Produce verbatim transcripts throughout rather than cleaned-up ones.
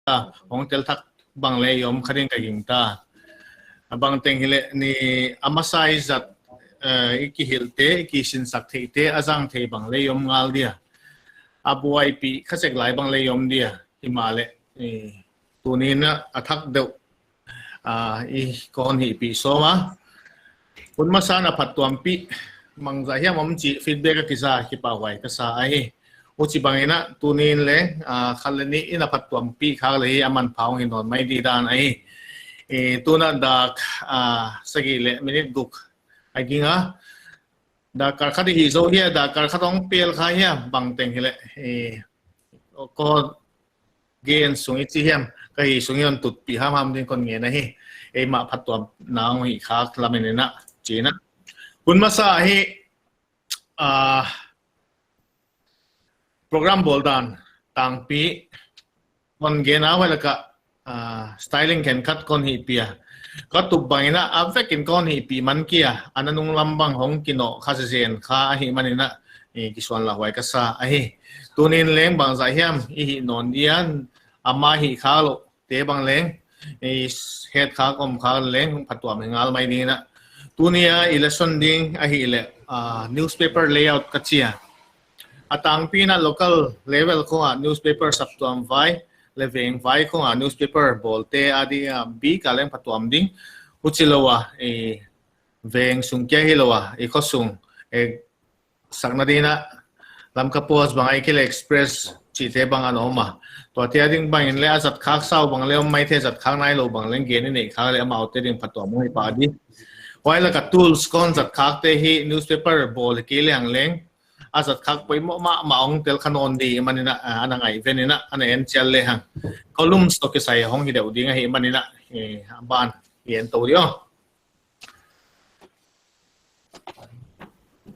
ta, hong tel thak bang leh i om kha ding ka gingta. A bang teng hileh ni a masa i zat, eh, i kihilhte, i kisinsak theihte, a zang thei bang leh i om ngal dia. A buaipih kha sek lai bang leh i om dia. Himahleh, eh, tuni'n a thak deuh, ah, i kon hihpih sawm a. Hun masa na phattuampih, bangzah hiam om chih feedback a kisa, kipahhuai ka sa ahi. Huchibang in a tuni'n leng, ah, khat leh nih in a phattuampih khak leh hi a manpha hong hi nawn mai di dan ahi. Eh, tun a dak, ah, sagih leh minute guk a ging a. Dak kal khat i hih zou hia, dak kal khat hong pel kha hia, bang teng hileh, eh, kon gen sung i chi hiam, ka hih sung i hon tutpih hamham ding kon ngen ahi. Eimah phattuamna hong hih khak lam in a, chi in a. Hun masa hi, ah, program bawl dan tangpi kon gen a, huai laka, ah, styling khenkhat kon hihpih a. Ka tup bang in a, a vek in kon hihpih man kei a, a nanung lam bang hong kinoh kha zenzen kha ahihman in a, eh, kisuanlahhuai ka sa ahi. Tuni'n leng bangzah hiam i hih nawn dia, ama hih khak louh te bang leng, eh, het khak om khak leng phattuam hi ngal mai ding in a. Tuni a i lesson ding ahihleh, ah, newspaper layout ka chi a. A tangpi in a local level khong a newspaper saptuam vai leh veng vai khong a newspaper bawlte a di a bik a leng phattuam ding. Huchi lou a, eh, veng sung kia hilou a, i khosung, eh, sakna ding in a, Lamka Post bang ahihkeileh Express chihte bang ana om a. Tuate a ding bang in leh a zat khak sau bang leh om maithei, zat khak nailou bang leng gen i neih khak leh amaute ding phattuam hong hi pah di. Huai laka tools kon zat khakte hi newspaper bawl hi kei leng leng a zat khak poimoh mahmah hong tel kha nawn di ahihman in a, ah, ana ngaihven in a, ana en chial lehang. Columns toh kisai hong hi deuh ding ahihman in a, eh, a ban i en tou di aw.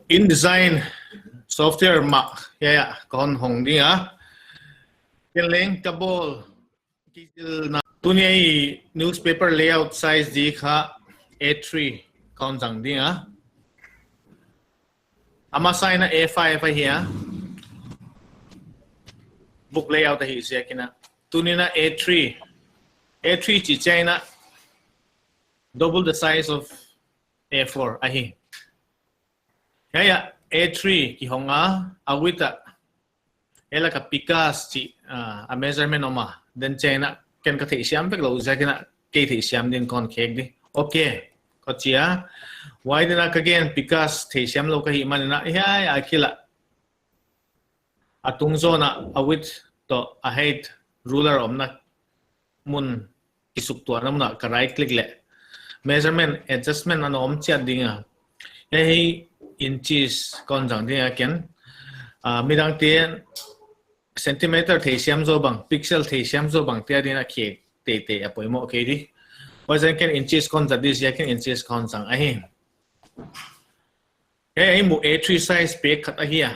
InDesign software mah hiai ah kon hong ding a. Ken leng ka bawl kizilna. Tuni a i newspaper layout size di kha A three kon zang ding a. A masa in a A five ahi a. Book layout ahih ziak in a. Tuni'n a A three. A three chih chiang in a double the size of A four ahi. Hiai ah A three kihong a, a width ah, hiai laka Picasso chih, ah, a measurement om a. Then chiang in a ken ka theihsiam vek lou ziak in a kei theihsiam ding kon khek di. Okay, ka chi a. Huai ding in a ka gen Picasso theihsiam lou ka hihman in a, hiai ah kila a tung zawn a, a width toh a height ruler omna mun kisuktuahna mun ah ka right click leh measurement adjustment ana om chiat ding a. Hiai hi inches kon zang ding a ken. Ah, midangte'n centimeter theihsiam zaw bang, pixel theihsiam zaw bang te a ding in a khek teitei a poimoh kei di. Huaiziakin ken inches kon zat di ziakin inches kon zang ahi. Hiai i muh A three size pek khat ahi a.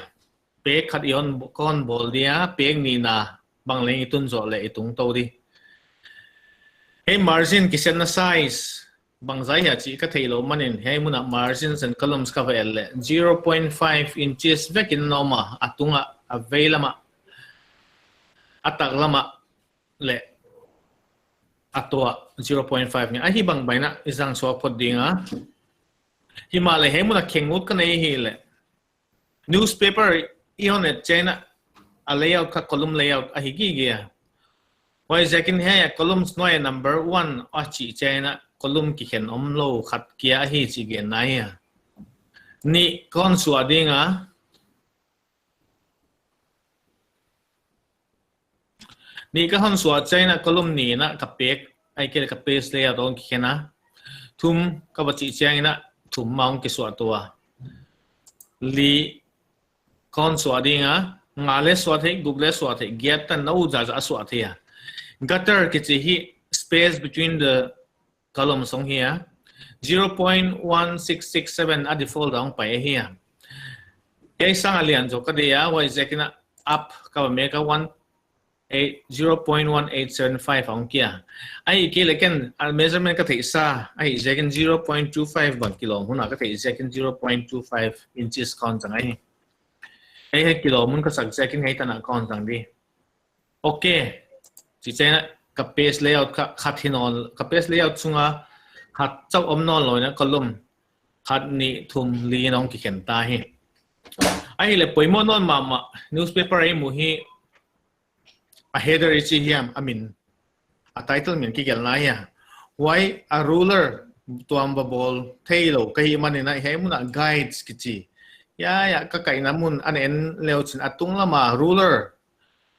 Pek khat i hon, kon bawl dia, pek nihna bang leng i tun zoh leh i tung tou di. Hiai margin kisetna size bangzah hia chih ka theilou man in, hiai mun ah margins and columns ka va et leh zero point five inches vek in a om a, a tung ah, a vei lam ah, a tak lam ah leh a tuah zero point five ngen. Ahihbang bang in a i zang suak phot ding a. Himahleh hiai mun ah khengut ka nei hileh newspaper i hon et chiang in a, a layout kha column layout ahi gige a. Huaiziakin hiai a columns nuai number one a chih chiang in a column kikhen omlou khat kia ahi chih genna ahi a. Nih kon suah ding a. Nih ka hon suah chiang in a column nih in a ka pek, ahihkeileh ka page layout hong kikhen a. Thum ka va chih chiang in a thum mah hong kisuah tou a. Li kon suah ding a, nga leh suah thei, guk leh suah thei, giat tan na ut zahzah a suah thei a. Gutter kichi hi space between the columns hong hi a. Zero point one six six seven a default a hong pai ahi a. Hiai sang a lian zaw ka deih a, huaiziakin a up ka va mek a, one eight, zero point one eight seven five a hong kia. Ahihkeileh ken a measurement ka theihsa ahihziakin zero point two five bang kilawm hun a ka theihziakin zero point two five inches kon zang ahi. Hiai, hiai kilawm hun ka sak ziakin hiai tan a kon zang di. Okay. Chih chiang in a ka page layout kha, khat hi nawn, ka page layout sunga khat chauh om nawnlou in a column khat, nih, thum, li in hong kikhen ta hi. Ahihleh poimoh nawn mahmah newspaper a i muh hi a header i chih hiam, a min, a title min kigelhna hi a. Huai a ruler tuam va bawl theilou ka hih manin a, hiai mun ah guides kichi. Hiai a ka kaihna mun ana en le uchin a tunglam a ruler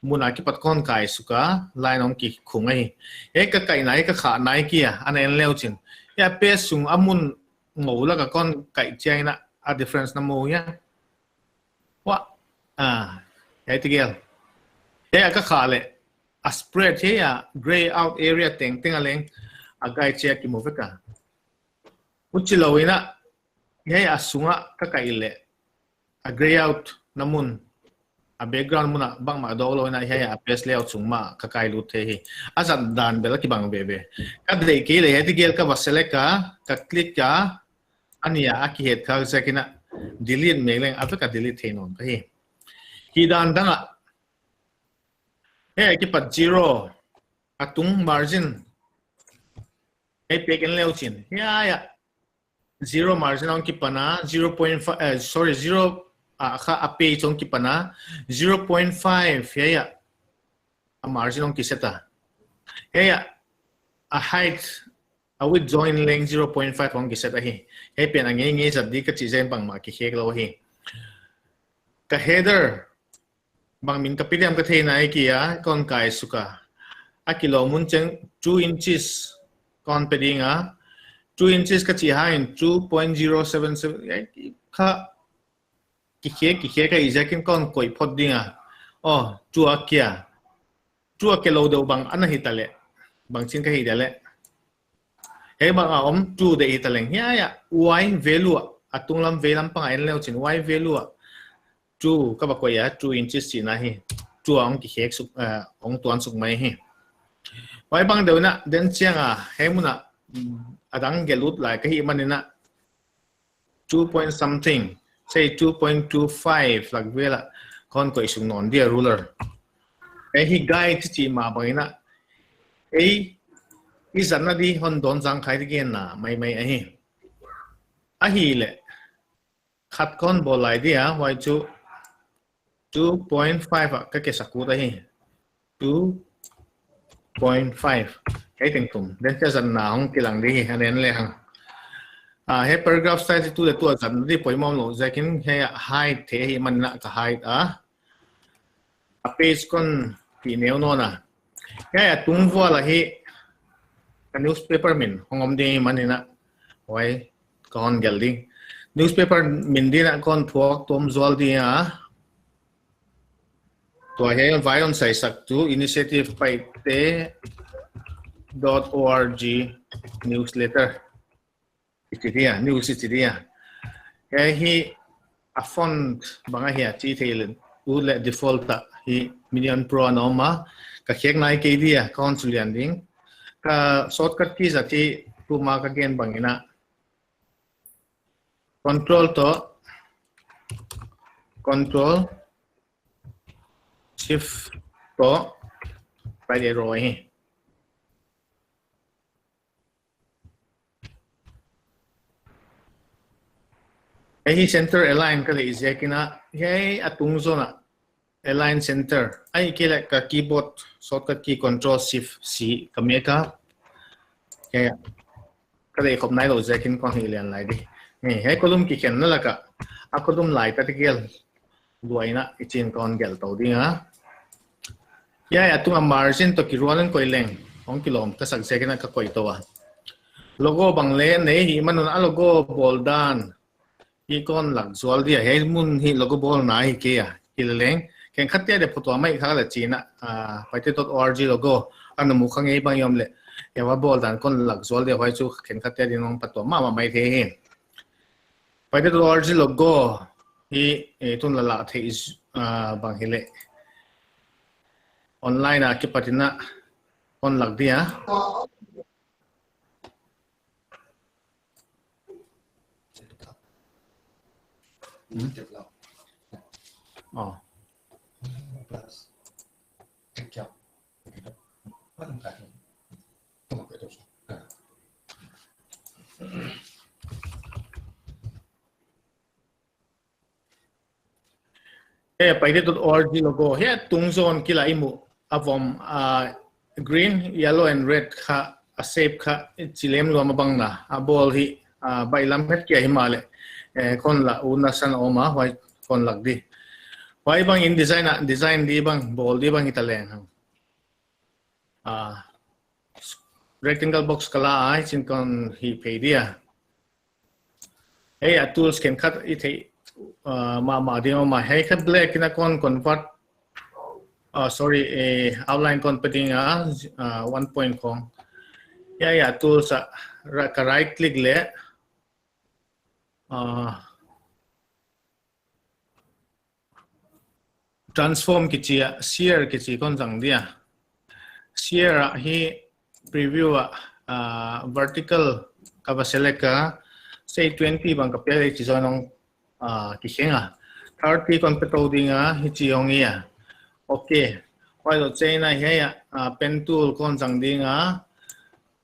mun a kipat kon kai suk a, line hong kikhung ahi. Hiai ka kaihna, hiai ka khahna ahi kei a, ana en le uchin. Hiai page sung a mun ngou lak a kon kai chiang in a, a difference na mu hia. Huai. Ah, hiai tegel. Hiai a ka khah leh a spread hiai a grey out area tengteng a leng a guide chia kimu vek a. Huchilou in a, hiai a sung a ka kai leh a grey out na mun, a background mun a bangmah dawklou in a, hiai a page layout sung mah ka kai lut thei hi. A zat dan bel a kibang veve. Ka deih kei leh hiai tegel ka va select a, ka click a, a nih a a kihet khak ziakin a delete mek leng a vek a delete thei nawn ka hi. Hih dan dang a, hiai a kipat zero, a tung margin, hiai pek en le uchin, hiai a zero margin hong kipan a, zero point five, eh, sorry, zero, ah, kha a page hong kipan a, zero point five hiai a a margin hong kiset a. Hiai a a height, a width join leng zero point five hong kiset ahi. Hiai pen a ngeingei zat di ka chih zen bangmah kikhek lou hi. Ka header, bang min ka pe diam ka theihna ahi kei a, kon kai suk a. A kilawm mun chiang two inches kon pe ding a. Two inches ka chih hangin two point zero seven seven, hiai kha kikhek, kikhek ka hih ziakin kon koih phot ding a. Oh, two a kia. Two a kia lou deuh bang ana hi ta leh. Bangchin ka hih dia leh. Hiai bang a om two deih hi ta leng. Hiai a, huai value a, a tunglam veilam pang a en le uchin huai value a two ka va koih a, two inches chihna hi. Two a hong kikhek suk, eh, hong tuan suk mai hi. Huai bang deuh in a, den chiang a, hiai mun a, mm, a dang gelh lut lai ka hih manin a, two point something, say two point two five lak vel a kon koih suk nawn dia ruler. Hiai hi guide chih mah bangin a, ei, i zatna di hon dawn zang khai di genna maimai ahi. Ahihleh khat kon bawl lai dia, huai chu two point five a ka ke sak ut ahi. Two point five. Hiai teng thum. Den chia zatna hong kilang di hi, ana en le hang. Ah, hiai paragraph style tu leh tu a zatna di poimoh lou ziakin hiai a hide theih ahih manin a ka hide a. A page kon pi neu nawn a. Hiai a tung vual a hi ka newspaper min hong om ding ahih manin a, huai kon gelh ding. Newspaper min din a kon phuak tuam zual ding a. Tua hiai vai hon saisak tu initiative paite dot org newsletter. I chi dia, news i chi dia. Hiai hi a font bang ahia chih theih leh ut leh default a hi Minion Pro a na om a. Ka khek nai kei dia, kon sulian ding. Ka shortcut key zat hi tuma ka gen bangin a, Control toh, Control, Shift toh, right arrow hi. Hiai hi center align ka deih ziakin a, hiai a tung zawn a align center. Ahihkeileh ka keyboard shortcut key Control Shift C ka mek a. Hiai ka deih khop nailou ziakin kon hih lian lai di. Hiai column kikhenna lak a, a column lai ta tegel luaina i chin kon gelh tou ding a. Hiai a tung a margin toh kirual in koih leng hong kilawm ka sak ziakin a ka koih tou a. Logo bang leng nei hih man un a logo bawl dan hi kon lak zual dia, hiai mun hi logo bawlna hi kei a. Hileleng khenkhat te a de photo a mai kha leh chihna, ah, paite dot org logo ana mu kha ngei bang i om leh, hiai a bawl dan kon lak zual dia, huai chu khenkhat te a din hong phattuam mahmah mai thei hi. Paite dot org logo hi, eh, tun la lah theih, ah, bang hileh online a kipat in a kon lak dia. Hmm? Oh. He, paite dot org logo. He, tung zawn kila i mu. A vom, ah, green, yellow and red kha, a shape kha, chilem luam a bang na. A bawl hi, ah, baihlam het kia himahleh. Eh, kon la, una san oma, huai kon lak di. Huai bang in design a, design di bang, bawl di bang hita leng hang. Ah, rectangle box kala ai, chin kon hi pei dia. Hei a tools khenkhat i theih, ah, mahmah ding om a. Hei kha black in a kon convert, ah, sorry, eh, outline kon pe ding a, ah, one point khong. Hei a tools a ra-, ka right click leh, ah, transform kichi a, shear kichi kon zang dia. Shear a hi preview a, ah, vertical ka va select a, say twenty bang ka pia leh chi zaw nong, ah, kikheng a. Thirty kon pe tou ding a, hichi hong hi a. Okay. Huai zoh chiang in a hei a, ah, pen tool kon zang ding a.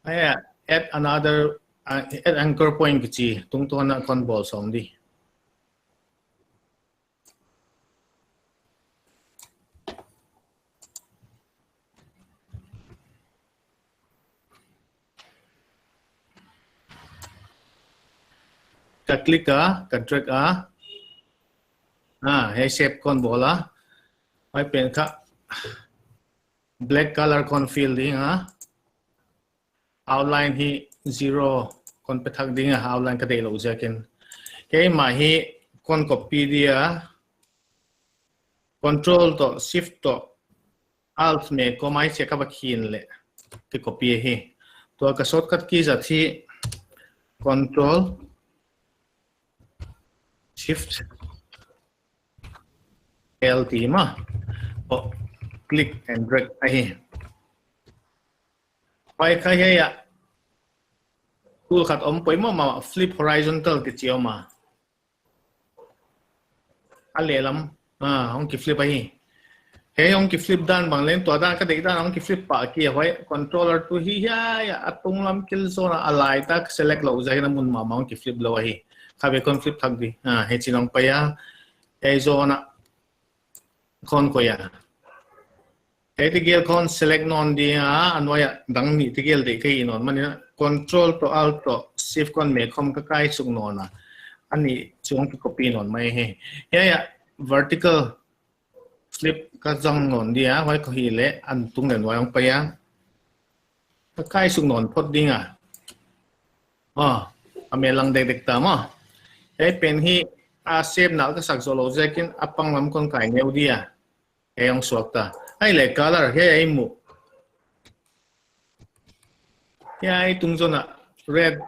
Hei a, add another, ah, add anchor point kichi, tungtawn a kon bawl sawm di. Ka click a, ka drag a. Ah, hei shape kon bawl a. Huai pen kha black color kon fill ding a. Outline hi zero kon pe thak ding a, outline ka deih louh ziakin. Keimah hi kon copy dia, control toh, shift toh, alt me ko mai che ka va khin leh, ke copy hi. Tua ka shortcut key zat hi, control, shift, L T ma. Oh, click and drag ahi. Huai kha hei a. Tool khat om poimoh mah, flip horizontal kichi om a. A lehlam. Ah, hong ki flip ahi. Hei hong ki flip dan bang leng tua dan ka deih dan hong ki flip pah ki a huai. Controller tu hi hia, a tunglam kil zawn a, a laitak select louh ziakin a mun mahmah hong ki flip lou ahi. Kha ve kon flip thak di. Ah, hei chin hong pai a. Hei zawn a. Kon koih a. Hei tegel kon select nawn di a, a nuai a dang nih tegel deih ka hih nawn manin a, control toh alt toh shift kon me khawm ka kai suk nawn a. A nih chu hong ki copy nawn mai hi. Hei a vertical flip ka zang nawn di a, huai ko hi leh, a tung leh nuai hong pai a. Ka kai suk nawn phot ding a. Ah, a me lang dekdek ta maw. Hei pen hi a shape nal ka sak zoh louh ziakin a panglam kon kai neu di a. Hei hong suak ta. Hei leh color, hei hei mu. Hei tung zawn a red,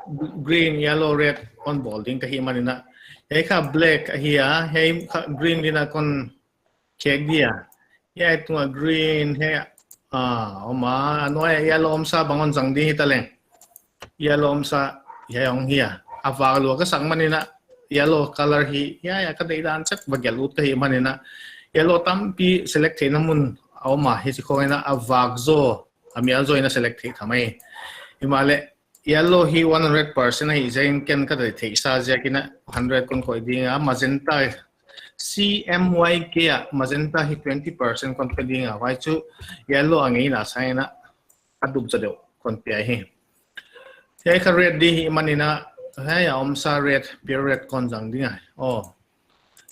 green, yellow, red kon bawl ding ka hih manin a. Hei kha black ahi a, hei kha green ding a kon khek di a. Hei tung a green, hei, ah, om a, a nuai a yellow omsa bang hon zang di hita leng. Yellow omsa, hei hong hi a. A vak lua ka sak manin a, yellow color hi, hei a ka deih dan chet va gelh ut ka hih manin a. Yellow tampi select theihna mun a om a, hichi khong in a, a vak zaw, a mial zaw in a select theih tham ahi. Himahleh, yellow hi one hundred percent ahi ziakin ken ka deih theihsa ziakin a hundred kon koih ding a, magenta, C M Y K a, magenta hi twenty percent kon pe ding a, huai chu yellow a ngeina sangin a, a dup zaw deuh kon pia hi. Hei kha red di hih manin a, hei a omsa red, pure red kon zang ding a. Oh,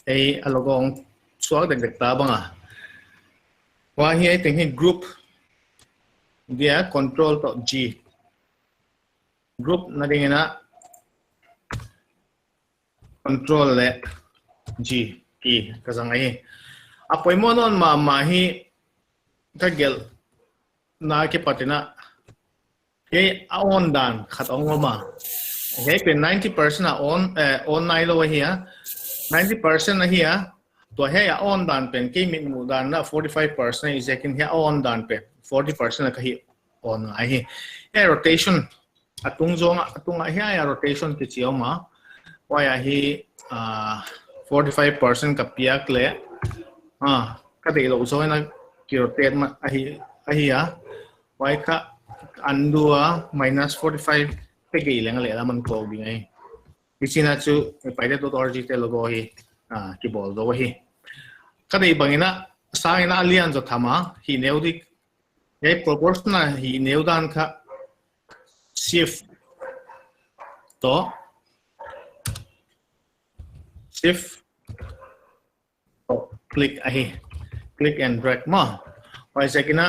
hei a logo hong suak dekdek ta bang a. Huai hi hei teng hi group dia control toh G. Group na dingin a control leh G key ka zang ahi. A poimoh nawn mahmah hi ka gelhna kipat in a hei a on dan khat hong om a. Hei pen ninety percent a on, eh, on nailou ahi a. Ninety percent ahi a. Tua hei a on dan pen, kei mitmuh dan a forty five percent ahi ziakin hei a on dan pen forty percent a ka hih on ngai hi. Hei rotation, a tung zawn a, a tung a hei a rotation kichi om a. Huai a hi, ah, forty five percent ka piak leh, ah, ka deih louh zaw in a ki rotate mah ahi, ahi a. Huai kha undo a minus forty five pe gei leng a lehlam a kon kawk ding ahi. Hichi'n a chu, paite dot org te logo hi, ah, kibawl zaw hi. Ka deih bangin a, sang in a lian zaw tham a, hih neu dik. Hiai proportion a hih neu dan kha shift toh, shift toh click ahi. Click and drag maw. Huaiziakin a,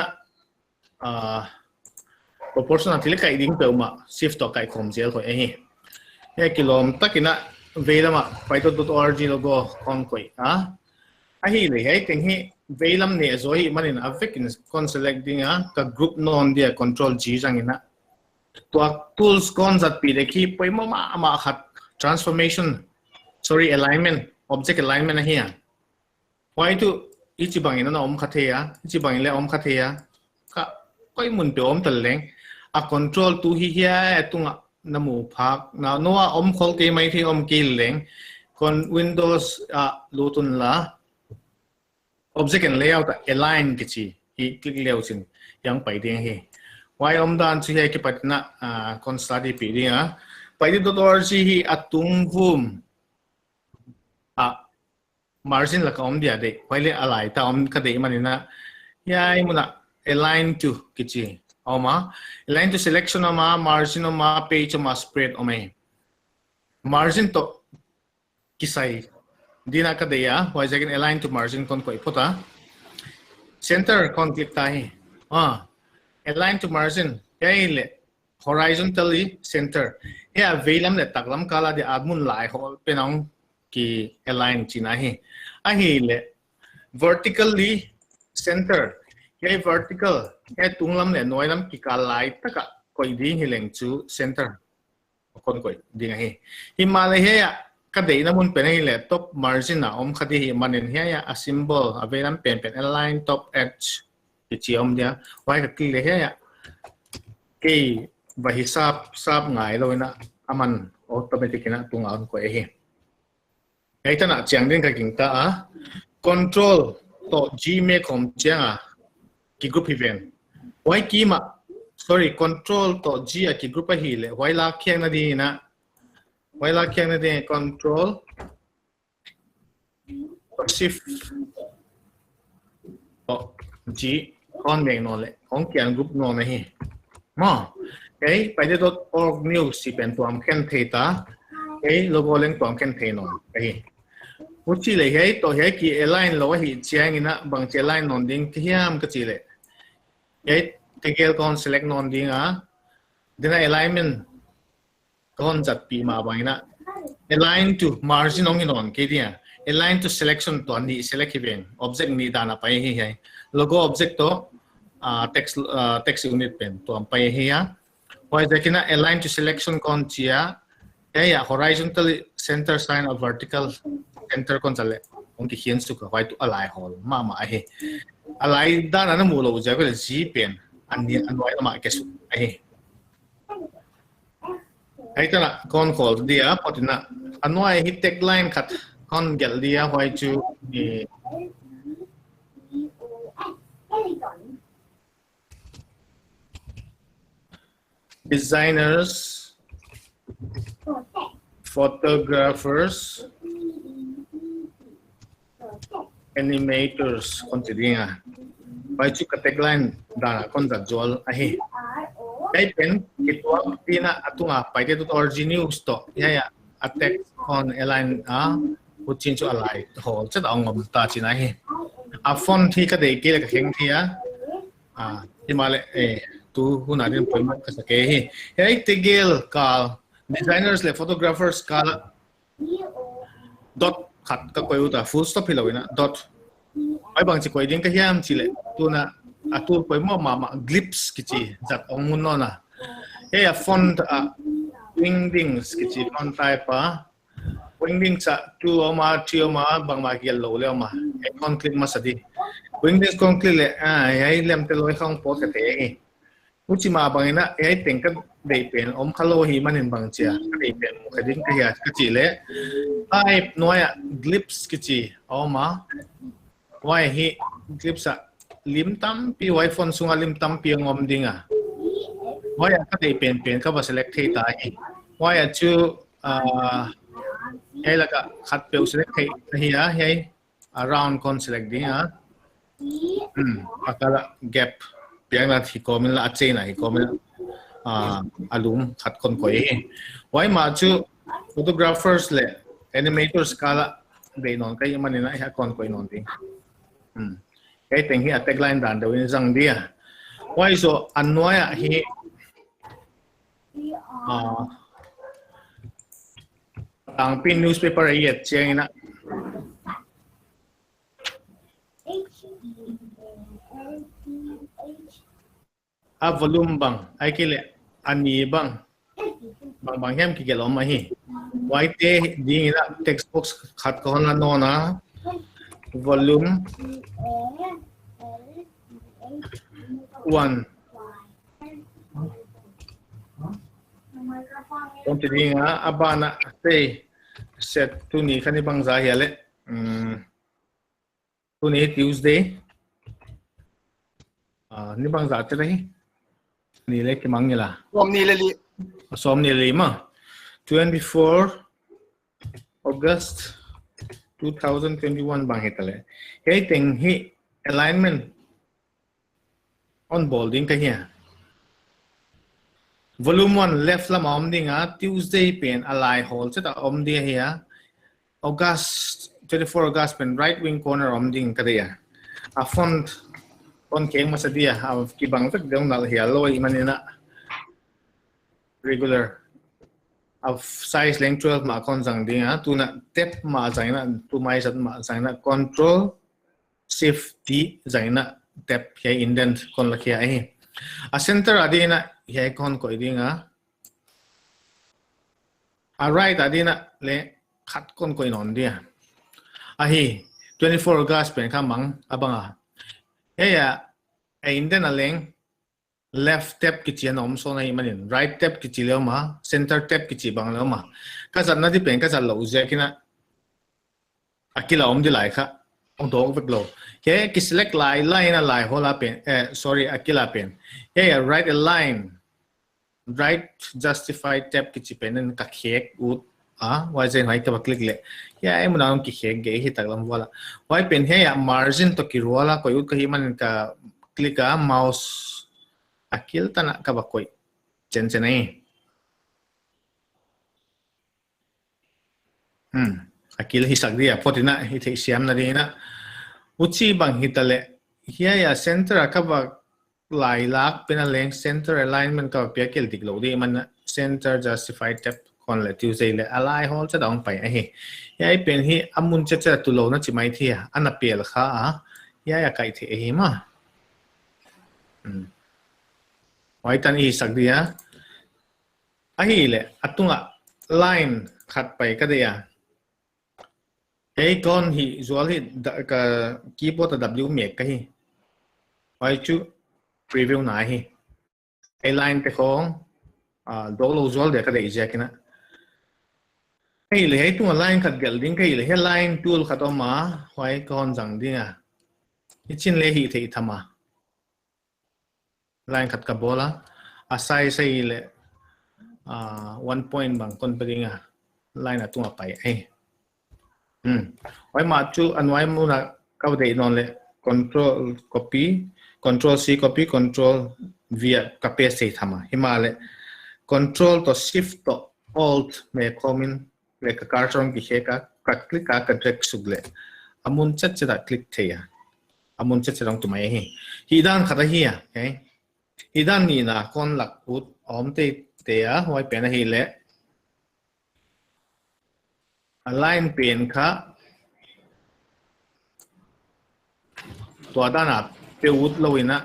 ah, proportion a thil kaih ding peuhmah shift toh kaih khawm zel hoih ahi. Hiai kilawm takin a veilam a Python dot org logo kon koih a. Ahihleh hiai teng hi veilam neh zaw ahih manin a vekin kon select ding a, ka group nawn dia control G zangin a. Tua tools kon zatpih dek hi poimoh mahmah khat, transformation, sorry, alignment, object alignment ahi a. Huai tuh hichibangin ana om kha thei a, hichibangin leng om kha thei a. Ka koi mun peuh om ta leng, a control tu hi hiai a tunga na mu phak, na noua om khol kei maithei om kei leng, kon Windows a lut unla, object and layout a align kichi hi click le uchin hiai pai ding hi. Huai omdan chu hiai kipatin a, ah, kon study pih ding a. Python dot org hi a tung vum a margin laka om dia deih. Huai leh a laita om ka deih manin a, hiai mun a align to kichi om a. Align to selection om a, margin om a, page om a, spread om a. Margin toh kisai dingin ka deih a, huaiziakin align to margin kon koih phot a. Center kon click ta hi. Ah, align to margin. Hiai leh horizontally center. Hiai a veilam leh taklam kal a dia a mun lai hawl pen a hong ki align chihna hi. Ahihleh vertically center. Hiai vertical, hiai tunglam leh nuailam kikal lai taka koih ding hi leng chu center kon koih ding ahi. Himahleh hiai a ka deihna mun pen ahihleh top margin a om kha di hi manin hiai a symbol a veilam penpen align top edge kichi om dia. Huai ka click leh hiai a kei va hi sap, sap ngailou in a aman automatic in a tunga hon koih hi. Hiai tan a chiang ding ka gingta a. Control toh G mek khawm chiang a ki group hi ven. Huai kima, sorry, control toh G a ki group ahihleh huai lakkhiakna dingin a, huai lakkhiakna dingin control shift toh G kon mek nawn leh hong ki ungroup nawn ahi. Maw, hiai Python dot org news chih pen tuam khen thei ta. Hiai logo leng tuam khen thei nawn ahi. Huchi leh hiai toh hiai ki align lou ahih chiangin a bangchi align nawn ding ka hiam ka chih leh, hiai tegel kon select nawn ding a. Dena alignment kon zatpih mah bangin a align to margin hong hi nawn kei dia. Align to selection toh a nih select hi ven. Object nih dan a pai hi hiai. Logo object toh, ah, text, ah, text unit pen tuam pai hi a. Huaiziakin a align to selection kon chi a. Hiai a horizontal center sign a vertical center kon zat leh hong kikhian suk a, huai tuh a lai hawl mahmah ahi. A lai dan a na muh lou ziak leh G pen a ni a nuai lam a ke suk ahi. Hiai tan a kon khawl dia, phot in a, a nuai hi tagline khat kon gelh dia, huai chu, eh, designers, photographers, animators kon chi ding a. Huai chu ka tagline dan a kon zat zual ahi. Hiai pen kituak dingin a tunga Python dot org news toh hiai a, a text kon align a, huchiin chu a lai hawl chet a hong om ta chihna hi. A font hi ka deih kei leh ka kheng thei a. Ah, himahleh, eh, tu hun a ding poimoh ka sa kei hi. Hiai tegel kal, designers leh photographers kal a dot khat ka koih ut a, full stop hilou in a, dot. Huai bangchi koih ding ka hiam chih leh, tuna a tool poimoh mahmah glyphs kichi zat hong mu nawn a. Hiai a font a Wingdings kichi kon type a. Wingdings a two om a, three om a, bangmah gelh lou leh om a. Hiai kon click masa di. Wingdings kon click leh, ah, hiai lemte loi khong pawt ka thei hi. Huchi mah bangin a, hiai teng ka deih pen om kha lou hi manin bangchi a ka deih pen mu kha ding ka hia ka chih leh, type nuai a glyphs kichi om a. Huai hi glyphs a lim tampi, huai font sunga lim tampi hong om ding a. Huai a ka deih penpen ka va select thei ta hi. Huai a chu, ah, hiai laka khat peuh select thei ahi a, hiai a round kon select ding a. Hmm, a kal a gap piang la hi kawm in la, a chain a hi kawm in la. Ah, a lum khat kon koih hi. Huai mah chu photographers leh animators kal a deih nawn ka hih manin a kon koih nawn ding. Hmm. Hiai teng hi a tagline dan deuh in zang dia. Huai zoh a nuai ah hi, ah, tangpi newspaper a i et chiang in a, a volume bang, ahihkeileh a ni bang, bangbang hiam kigelh om ahi. Huaite ding in a text box khat ka hon la nawn a, volume one. Kon chi ding a, a ban ah, sei, set tuni kha ni bangzah hia leh. Hmm. Tuni Tuesday. Ah, ni bangzah te leh hi. Ni leh kimang nge la. Sawmnih leh li. Ah, sawmnih leh li mah. Twenty-four August two thousand twenty-one bang hita leh. Hiai teng hi alignment hon bawl ding ka hi a. Volume one left lam a om ding a, Tuesday pen a lai hawl chet a om ding ahi a. August, twenty-four August pen right wing corner om ding ka deih a. A font kon khek masa dia, a kibang vek deuh ngal hial lou ahih manin a regular. A size leng twelve mah kon zang ding a, tuna tab mah zang in a, tu mai zat mah zang in a, control shift T zang in a tab hiai indent kon la khia ahi. A center a ding in a hiai kon koih ding a. A right a ding in a leh khat kon koih nawn dia. Ahi, twenty-four August pen kha mang a bang a. Hiai a, a indent a leng left tab kichi a om sawn ahih manin, right tab kichi leh om a, center tab kichi bang leh om a. Ka zatna di pen ka zat louh ziak in a, a kil a om di lai kha hong dawk vek lou. Hiai ki select lai lai in a lai hawl a pen, eh, sorry, a kil a pen. Hiai a right align, right justify tab kichi pen in ka khek ut a, huai zen huai ka va click leh. Hiai mun a hong kikhek gei hi taklam vual a. Huai pen hiai a margin toh kirual a koih ut ka hih manin ka click a, mouse a kil tan a ka va koih chenchen ahi. Hmm. A kil hisak dia, phot in a, i theihsiamna ding in a. Huchi bang hita leh, hiai a center a ka va lai lak pen a leng center alignment ka va piak kel dik lou di ahih manin a center justify tab kon leh Tuesday leh a lai hawl chet a hong pai ahi. Hiai pen hi a mun chetchet a tu lou na chi mai thei a, ana pel kha a, hiai a kaih theih ahi mah. Hmm. Huai tan i sak dia. Ahihleh, a tung a line khat pai ka deih a. Hiai kon hih zual hi da-, ka keyboard a W mek ka hi. Huai chu preview na hi. Hiai line te khong, ah, dawk lou zual dia ka deih ziak in a. Ahihleh, hiai tung a line khat gelh ding ka hih leh, hiai line tool khat om a, huai kon zang ding a. Hichin leh hih theih tham a. Line khat ka bawl a, a size ahihleh, ah, one point bang kon pe ding a, line a tung a pai ahi. Hmm. Huai mah chu a nuai mun a ka deih nawn leh control copy, control C copy, control V a ka paste thei tham a. Himahleh control toh shift toh alt mek khawm in leh ka cursor hong kikhek a, ka click a, ka drag suk leh a mun chetchet a click thei a. A mun chetchet a hong tu mai hi. Hih dan khat ahi a, okay? Hih dan nihna kon lak ut om teitei a, huai pen ahihleh. A line pen kha tua dan a pe ut lou in a.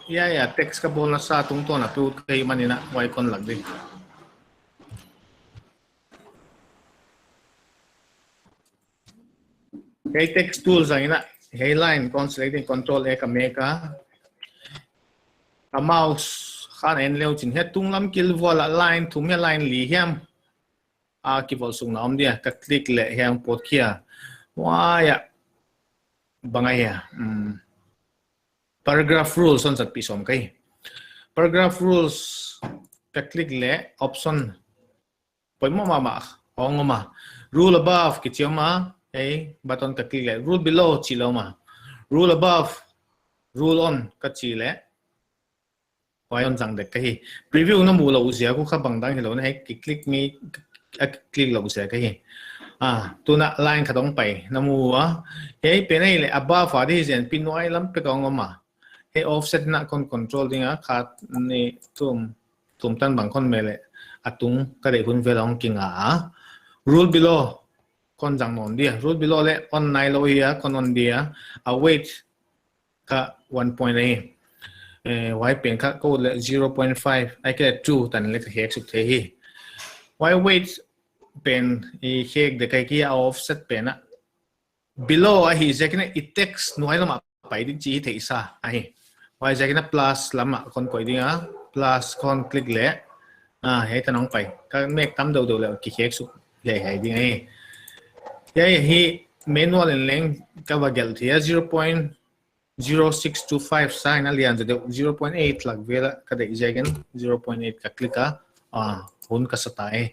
Hiai a text ka bawlna sa tungtawn a pe ut ka hih manin a, huai kon lak di. Hiai text tool zang in a, hiai line kon select ding, control A ka mek a. Ka mouse kha en leuchin, hiai tunglam kil vual a line thum hiam line li hiam a kivawl sukna om dia, ka click leh hiai hong pawt khia. Huai a, bang ahia, hmm, paragraph rules hon zatpih sawm ka hi. Paragraph rules ka click leh option poimoh mahmah hong om a. Rule above kichi om a, Hiai button ka click leh, rule below chih lou mah. Rule above, rule on ka chih leh. Huai on zang dek ka hi. Preview na mu lou ziak uh kha bangdang hilou na hiai ki click mi, a click lou ziak ka hi. Ah, tuin line khat hong pai na mu a. Hiai pen ahihleh above a di hi zen, pi nuai lam pek a hong om a. Hiai offset na kon control ding a, khat, nih, thum, thum tan bang kon meh leh. A tung ka deih hun vel a hong kinga a. Rule below kon zang nawn dia. Rule below leh on nailou hi a, kon on dia. A weight kha one point ahi. Eh, huai pen kha kou leh zero point five, ahihkeileh two tan leh ka hek suk thei hi. Huai weight pen i hek dek ka hi a, offset pen a. Below ahi ziakin i text nuai lam a pai ding chih theihsa ahi. Huaiziakin plus lam a kon koih ding a, plus kon click leh. Ah, hiai tan hong pai. Ka mek tam deuhdeuh leh ki hek suk hiai hiai ding ahi. Hiai hi manual in leng ka va gelh thei a, zero point zero six two five sa in a lian zaw deuh, zero point eight lak vel a ka deih ziakin, zero point eight ka click a, ah, hun ka sa ta e.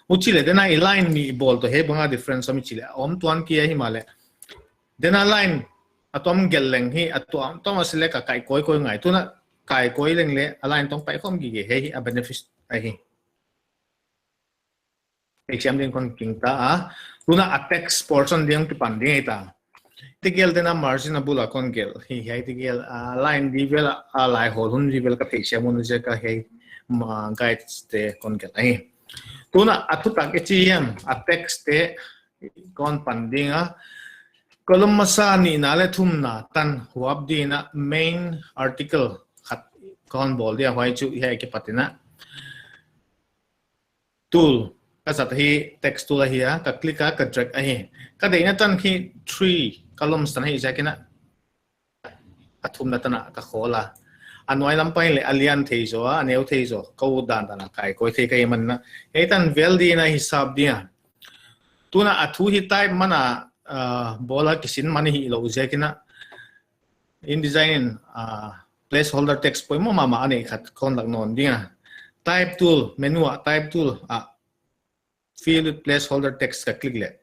Huchi leh, tuin i line nih bawl toh hiai bang a difference om i chih leh, om tuan kei a himahleh. Tuin line a tuam gelh leng hi, a tuam, tuam a select a kai koi koi ngai. Tuin kai koi leng leh, a line tawh pai khawm gige, hiai hi a benefit ahi. Exam ding kon king ta a. Tuin a text portion ding kipan ding ahi ta. Tegel tuin margin a bul a kon gelh. Hi, hiai tegel, ah, line di vel a, a lai hawl hun di vel ka theisiam hun ziak a hiai ma guides te kon gelh ahi. Tuin a thutak i chih hiam, a text te kon pan ding a. Column masa nihna leh thumna tan huap dingin main article khat kon bawl dia, huai chu hiai kipat in a. Tool, ka zat hi text tool ahi a, ka click a, ka drag ahi. Ka deihna tan hi three columns tan hi ziakin a, a thumna tan a ka khawl a. A nuai lam pai leh a lian thei zaw a, a neu thei zaw, ka ut dandan a kai koi thei ka hih manin a. Hiai tan vel dingin a hisap ding a. Tuin a thu hi type man a, ah, bawl a kisin man hilou ziakin a. InDesign in, ah, placeholder text poimoh mahmah a neih khat kon lak nawn ding a. Type tool, menu a type tool a fill with placeholder text ka click leh.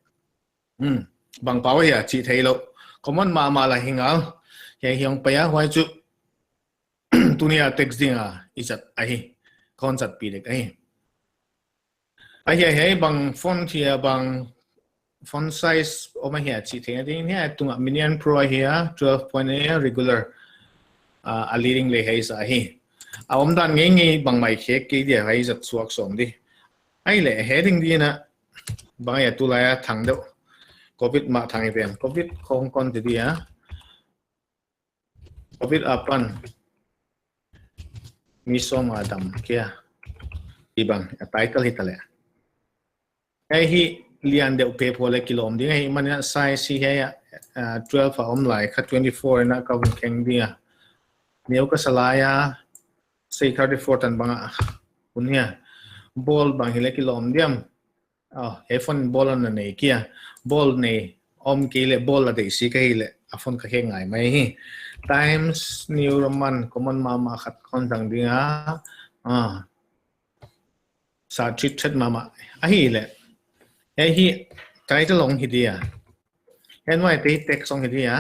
Hmm, bang pau hia chih theilou. Common mahmah lah hi ngal. Hiai hi hong pai a, huai chu tuni a text ding a i zat ahi. Kon zatpih dek ahi. Ahi, ahi, bang font hia, bang font size om ahia chih theihna ding hiai tunga Minion Pro ahia, twelve point eight regular, ah, a leading leh hiai zah hi. A omdan ngeingei bangmah khek kei dia, hiai zat suak sawm di. Ahihleh heading dingin a bang ahia tulai a thang deuh. Covid mah thang i pen. Covid khong kon ti dia. Covid apan mi sawm a dam kia. Hi bang, a title hi ta leh. Hiai hi lian deuh phepho leh kilawm ding ahi manin a size hi hiai a, ah, twelve a om lai kha twenty-four in a ka hun kheng ding a. Neu ka sa lai a, sei thirty-four tan bang a hun hia. Bold bang hileh kilawm diam. Oh, hiai font bold a na nei kia. Bold nei om kei leh bold a deih sek ka hih leh a font ka khek ngai mai hi. Times New Roman, common mahmah khat kon zang ding a. Ah. Sa chit chet mahmah. Ahihleh. Hiai hi title hong hi dia. Hiai nuai te text hong hi dia.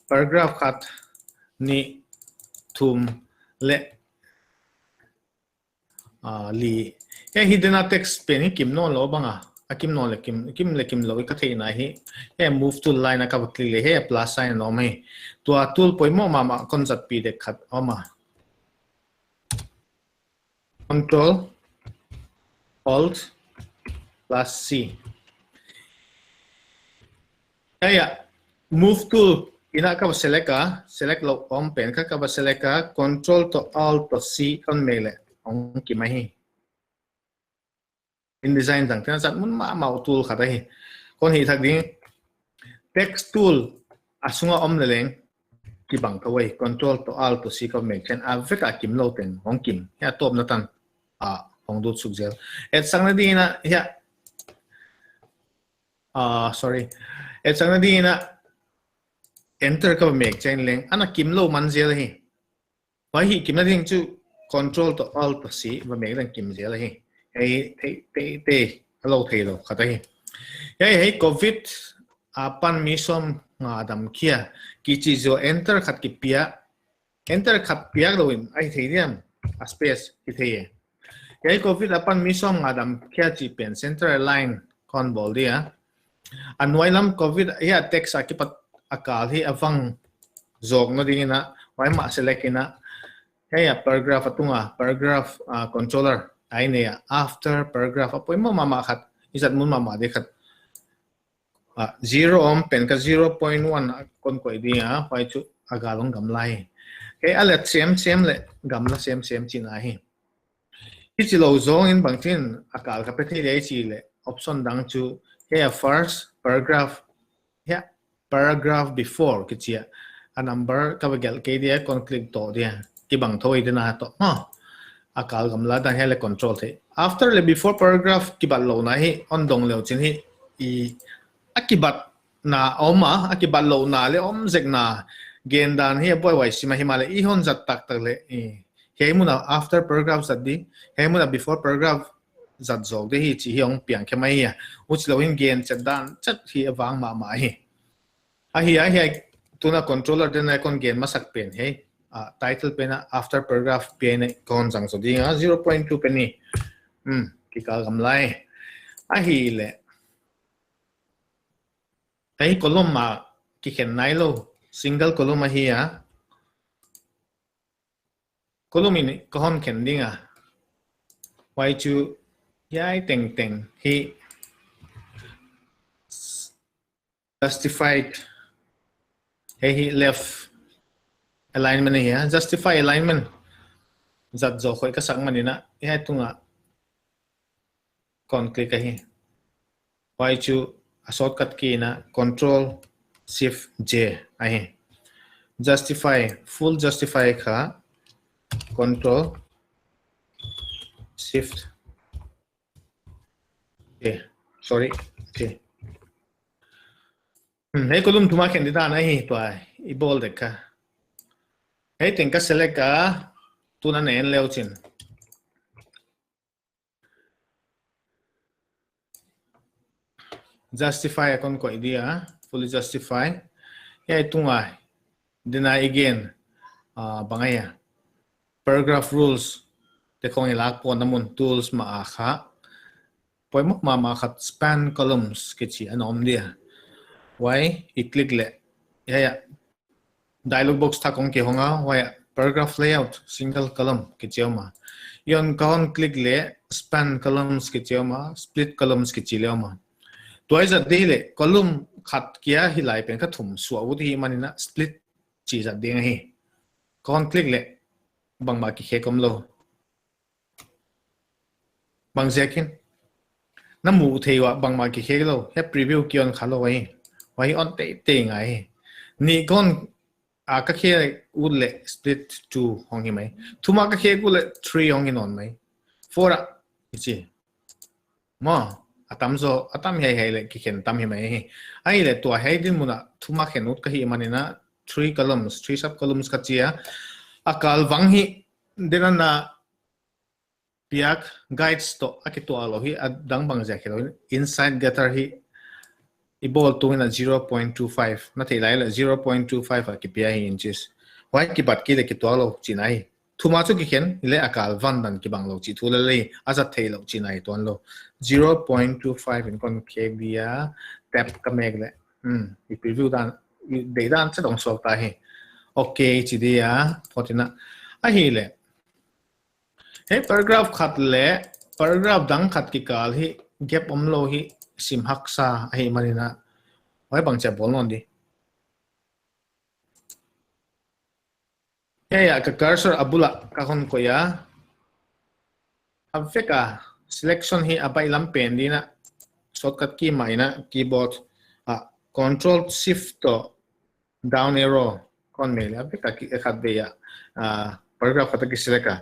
Paragraph khat, nih, thum, leh ah, li. Hiai hi tuin a text pen hi kim nawnlou bang a. A kim nawn leh kim, kim leh kim lou i ka theihna hi. Hiai move tool line a ka va click leh hiai plus sign a om hi. Tua tool poimoh mahmah kon zatpih dek khat om a. Control, Alt, plus C. Hiai a, move tool in a ka va select a, select lou om pen kha ka va select a, Control toh Alt toh C kon meh leh hong kim ahi. InDesign zang tuin a zat mun mahmah tool khat ahi. Kon hih thak ding. Text tool a sunga om leleng kibang thou ahi. Control toh Alt toh C kon meh chiangin a vek a kim lou teng hong kim. Hiai a tawpna tan a hong lut suk zel. Etsakna dingin a hiai Ah, sorry. Etsakna dingin a Enter ka va meh chiangin leng ana kim lou man zel hi. Huai hi kimna ding chu Control toh Alt toh C va meh leng kim zel hi. Hiai hi thei, thei, thei, a lou theilou khat ahi. Hiai, hiai Covid apan mi sawmnga dam khia kichi zaw enter khat kipia, enter khat piak lou in ahi thei diam, a space hi thei e. Hiai covid apan mi sawmnga dam khia chih pen center align kon bawl dia. A nuai lam covid hiai text a kipat a kal hi a vang zawk na ding in a, huai mah select in a, hiai a paragraph a tung a, paragraph, ah, controller ahi nei a, after paragraph a poimoh mahmah khat, i zat mun mahmah di khat. Ah, zero om pen ka zero point one a kon koih ding a, huai chu a gal hong gamla hi. Hiai a let semsem leh gamla semsem chihna hi. Hichi lou zawng in bangchin a kal ka pe thei leh chih leh option dang chu hiai a first paragraph, hiai paragraph before kichi a, a number ka va gelh kei dia, kon click toh dia, kibang thou i dena toh, ha. A kal gamla dan hiai leh control thei. After leh before paragraph kibat louhna hi hon dong leu chin hi, i a kibatna om a, a kibat louhna leh om zekna gen dan hi a buaihuai sim a, himahleh i hon zat taktak leh, i, hiai mun a after paragraph zat di, hiai mun a before paragraph zat zawk di hi chih hi hong piang khe mai hi a. Huchi lou in gen chet dan chet hi a vang mahmah hi. Ahi a, hiai tuna controller den a kon gen masak pen hi. Ah, title pen a after paragraph pen a kon zang zaw ding a, zero point two pen hi. Hmm, kikal gamla hi. Ahihleh hiai column a kikhen nailou, single column ahi a. Column in ka hon khen ding a. Huai chu hiai tengteng hi justified. Hiai hi left alignment ahi a. Justify alignment zat zaw khoih ka sak man in a, hiai tung a kon click ahi. Huai chu a shortcut key in a Control Shift J ahi. Justify, full justify kha Control Shift J. Sorry, J. Hmm, hiai column thum a khen di dan ahi, tua i bawl dek kha. Hiai teng ka select a, tuna na en leu chin. Justify a kon koih dia, fully justify. Hiai tung a, dena again, ah, bang ahi a. Paragraph rules te khong i lak pawtna mun, tools mah a kha. Poimoh mahmah khat span columns kichi ana om dia. Huai i click leh, hiai a, dialog box thak hong kihong a, huai a paragraph layout, single column kichi om a. I hon ka hon click leh span columns kichi om a, split columns kichi leh om a. Tua i zat di leh column khat kia hilai pen ka thum suah ut hi man in a split chi zat ding ahi. Ka hon click leh bangmah kikhek omlou. Bangziak hiam? Na muh theih ua bangmah kikhek lou. Hiai preview ki on kha lou hi. Huai hi on teitei ngai hi. Nih kon a ka khek ut leh split two hong hi mai. Thum a ka khek ut leh three hong hi nawn mai. Four a, i chi. Maw, a tam zaw, a tam hiaihiai leh kikhen tam hi mai hi. Ahihleh tua hiai dinmun a thum a khen ut ka hih man in a three columns, three sub columns ka chi a. A kal vang hi, dena na piak guides toh a kituak lou hi, a dang bangziak hilou in, inside gutter hi i bawl tung in a zero point two five, na theih lai leh zero point two five a kipia hi inches. Huai kibat kei leh kituak lou chihna hi. Thum a chu kikhen, leh a kal van dan kibang lou chih thu lel hi, a zat theih lou chihna hi tuan lou. Zero point two five in kon khek dia, tab ka mek leh. Hmm, i preview dan, i deih dan chet hong suak ta hi. Okay, chi dia, phot in a. Ahihleh. Hiai paragraph khat leh paragraph dang khat kikal hi gap omlou hi sim haksa ahih man in a. Huai bangchi a bawl nawn di. Hiai a ka cursor a bul a ka hon koih a. A vek a selection hi a baihlam pen ding in a shortcut key mah in a keyboard a Control Shift toh down arrow kon mek leh a vek a ki, khatvei a, ah, paragraph khat a kiselect a.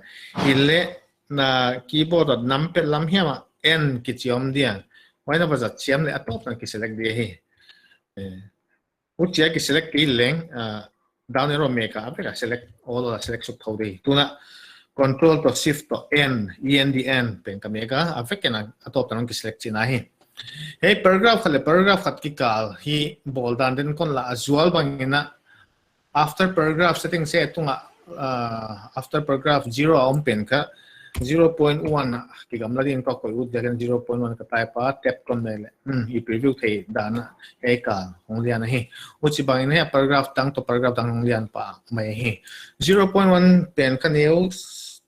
Hileh na keyboard a numpad lam hiam a N kichi om dia. Huai na va zat chiam leh a tawp na kiselect di hi. Eh, huchia kiselect kei leng, ah, down arrow mek a, a vek a select all a select suk thou di. Tuna Control toh Shift toh N, E N D N pen ka mek a, a vek in a, a tawp na kiselect chihna hi. Hiai paragraph khat leh paragraph khat kikal hi bawl dan den kon la a zual bangin a, after paragraph settings se tunga, uh, after paragraph zero a om pen kha zero point one a kigamla ding ka koih ut dia kan zero point one ka type a tab kon nei leh. Hmm, i preview thei dan a hiai kal hong lian ahi. Huchibangin hiai paragraph dang toh paragraph dang hong lian pah mai hi. Zero point one pen kha neu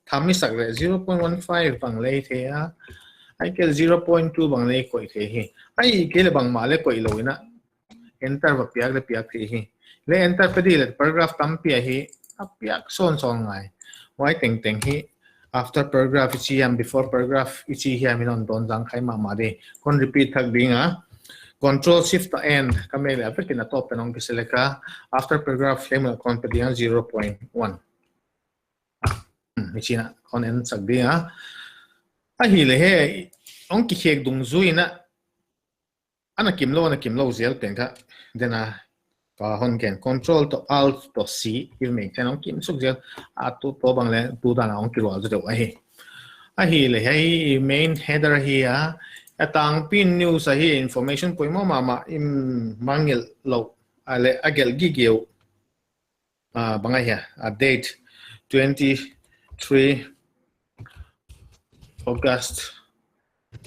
tham i sak leh zero point one five bang lei thei a. Ahihkeileh zero point two bang lei koih thei hi. Ahihkeileh bangmah leh koih lou in a enter va piak leh piak thei hi. Leh enter pe di leh paragraph tampi ahi a piak sawnsawn ngai. Huai tengteng hi after paragraph i chi hiam, before paragraph i chi hiam in hon dawn zangkhai mahmah di. Kon repeat thak ding a. Control Shift N ka mek leh a vekin a top pen hong kiselect a. After paragraph leh mun kon pe ding a zero point one. Hmm, hichi'n a kon en sak ding a. Ahihleh hiai hong kikhek dungzui in a, ana kimlou, ana kimlou zel pen kha. Then a, ka hon gen Control toh Alt toh C, i mek chiang hong kimsuk zel. A tu toh bang leh tu dan a hong kirual zaw deuh ahi. Ahihleh hiai main header ahi a, a tangpi in news ahi, information poimoh mahmah, i mangngilh lou. A leh a gelh gige uh. Ah, bang ahia, a date twenty-three August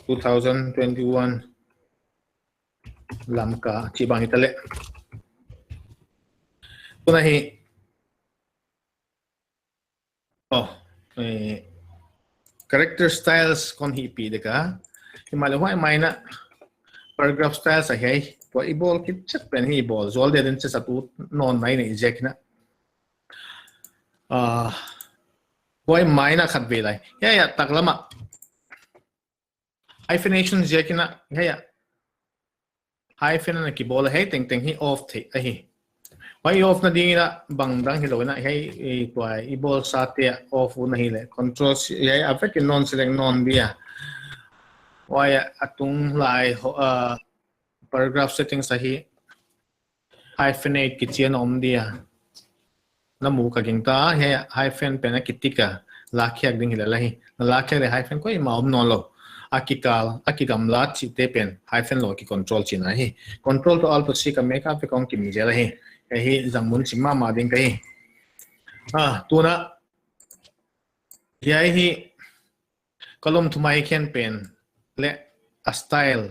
two thousand twenty-one, Lamka chih bang hita leh. Tuna hi, oh, eh, character styles kon hihpih dek a. Himahleh huai mai in a paragraph styles ahi. Tua i bawl kit chet pen hi i bawl zual dia den chet a tu nawn mai in a i ziak in a. Ah, huai mai in a khatvei lai. Hiai a taklam a hyphenation ziak in a, hiai a hyphen ana kibawl a, hiai tengteng hi off theih ahi. Huai i off na ding in a bang dang hilou in a, hiai, eh, tua i bawlsa te off un ahihleh. Control C, hiai a vekin non select nawn dia. Huai a tung lai ho, ah, paragraph settings ahi. Hyphenate kichi ana om dia. Na mu ka gingta, hiai hyphen pen a kitick a, lakkhiak ding hilel ahi. Na lakkhiak leh hyphen koimah om nawnlou. A kikal, a kigamla chihte pen hyphen lou a kicontrol chihna ahi. Control toh Alt toh C ka mek a vek hong kimu zel ahi. Hiai hi zang mun chim mahmah ding ka hi. Ah, tuna. Hiai hi column thumai khen pen leh a style.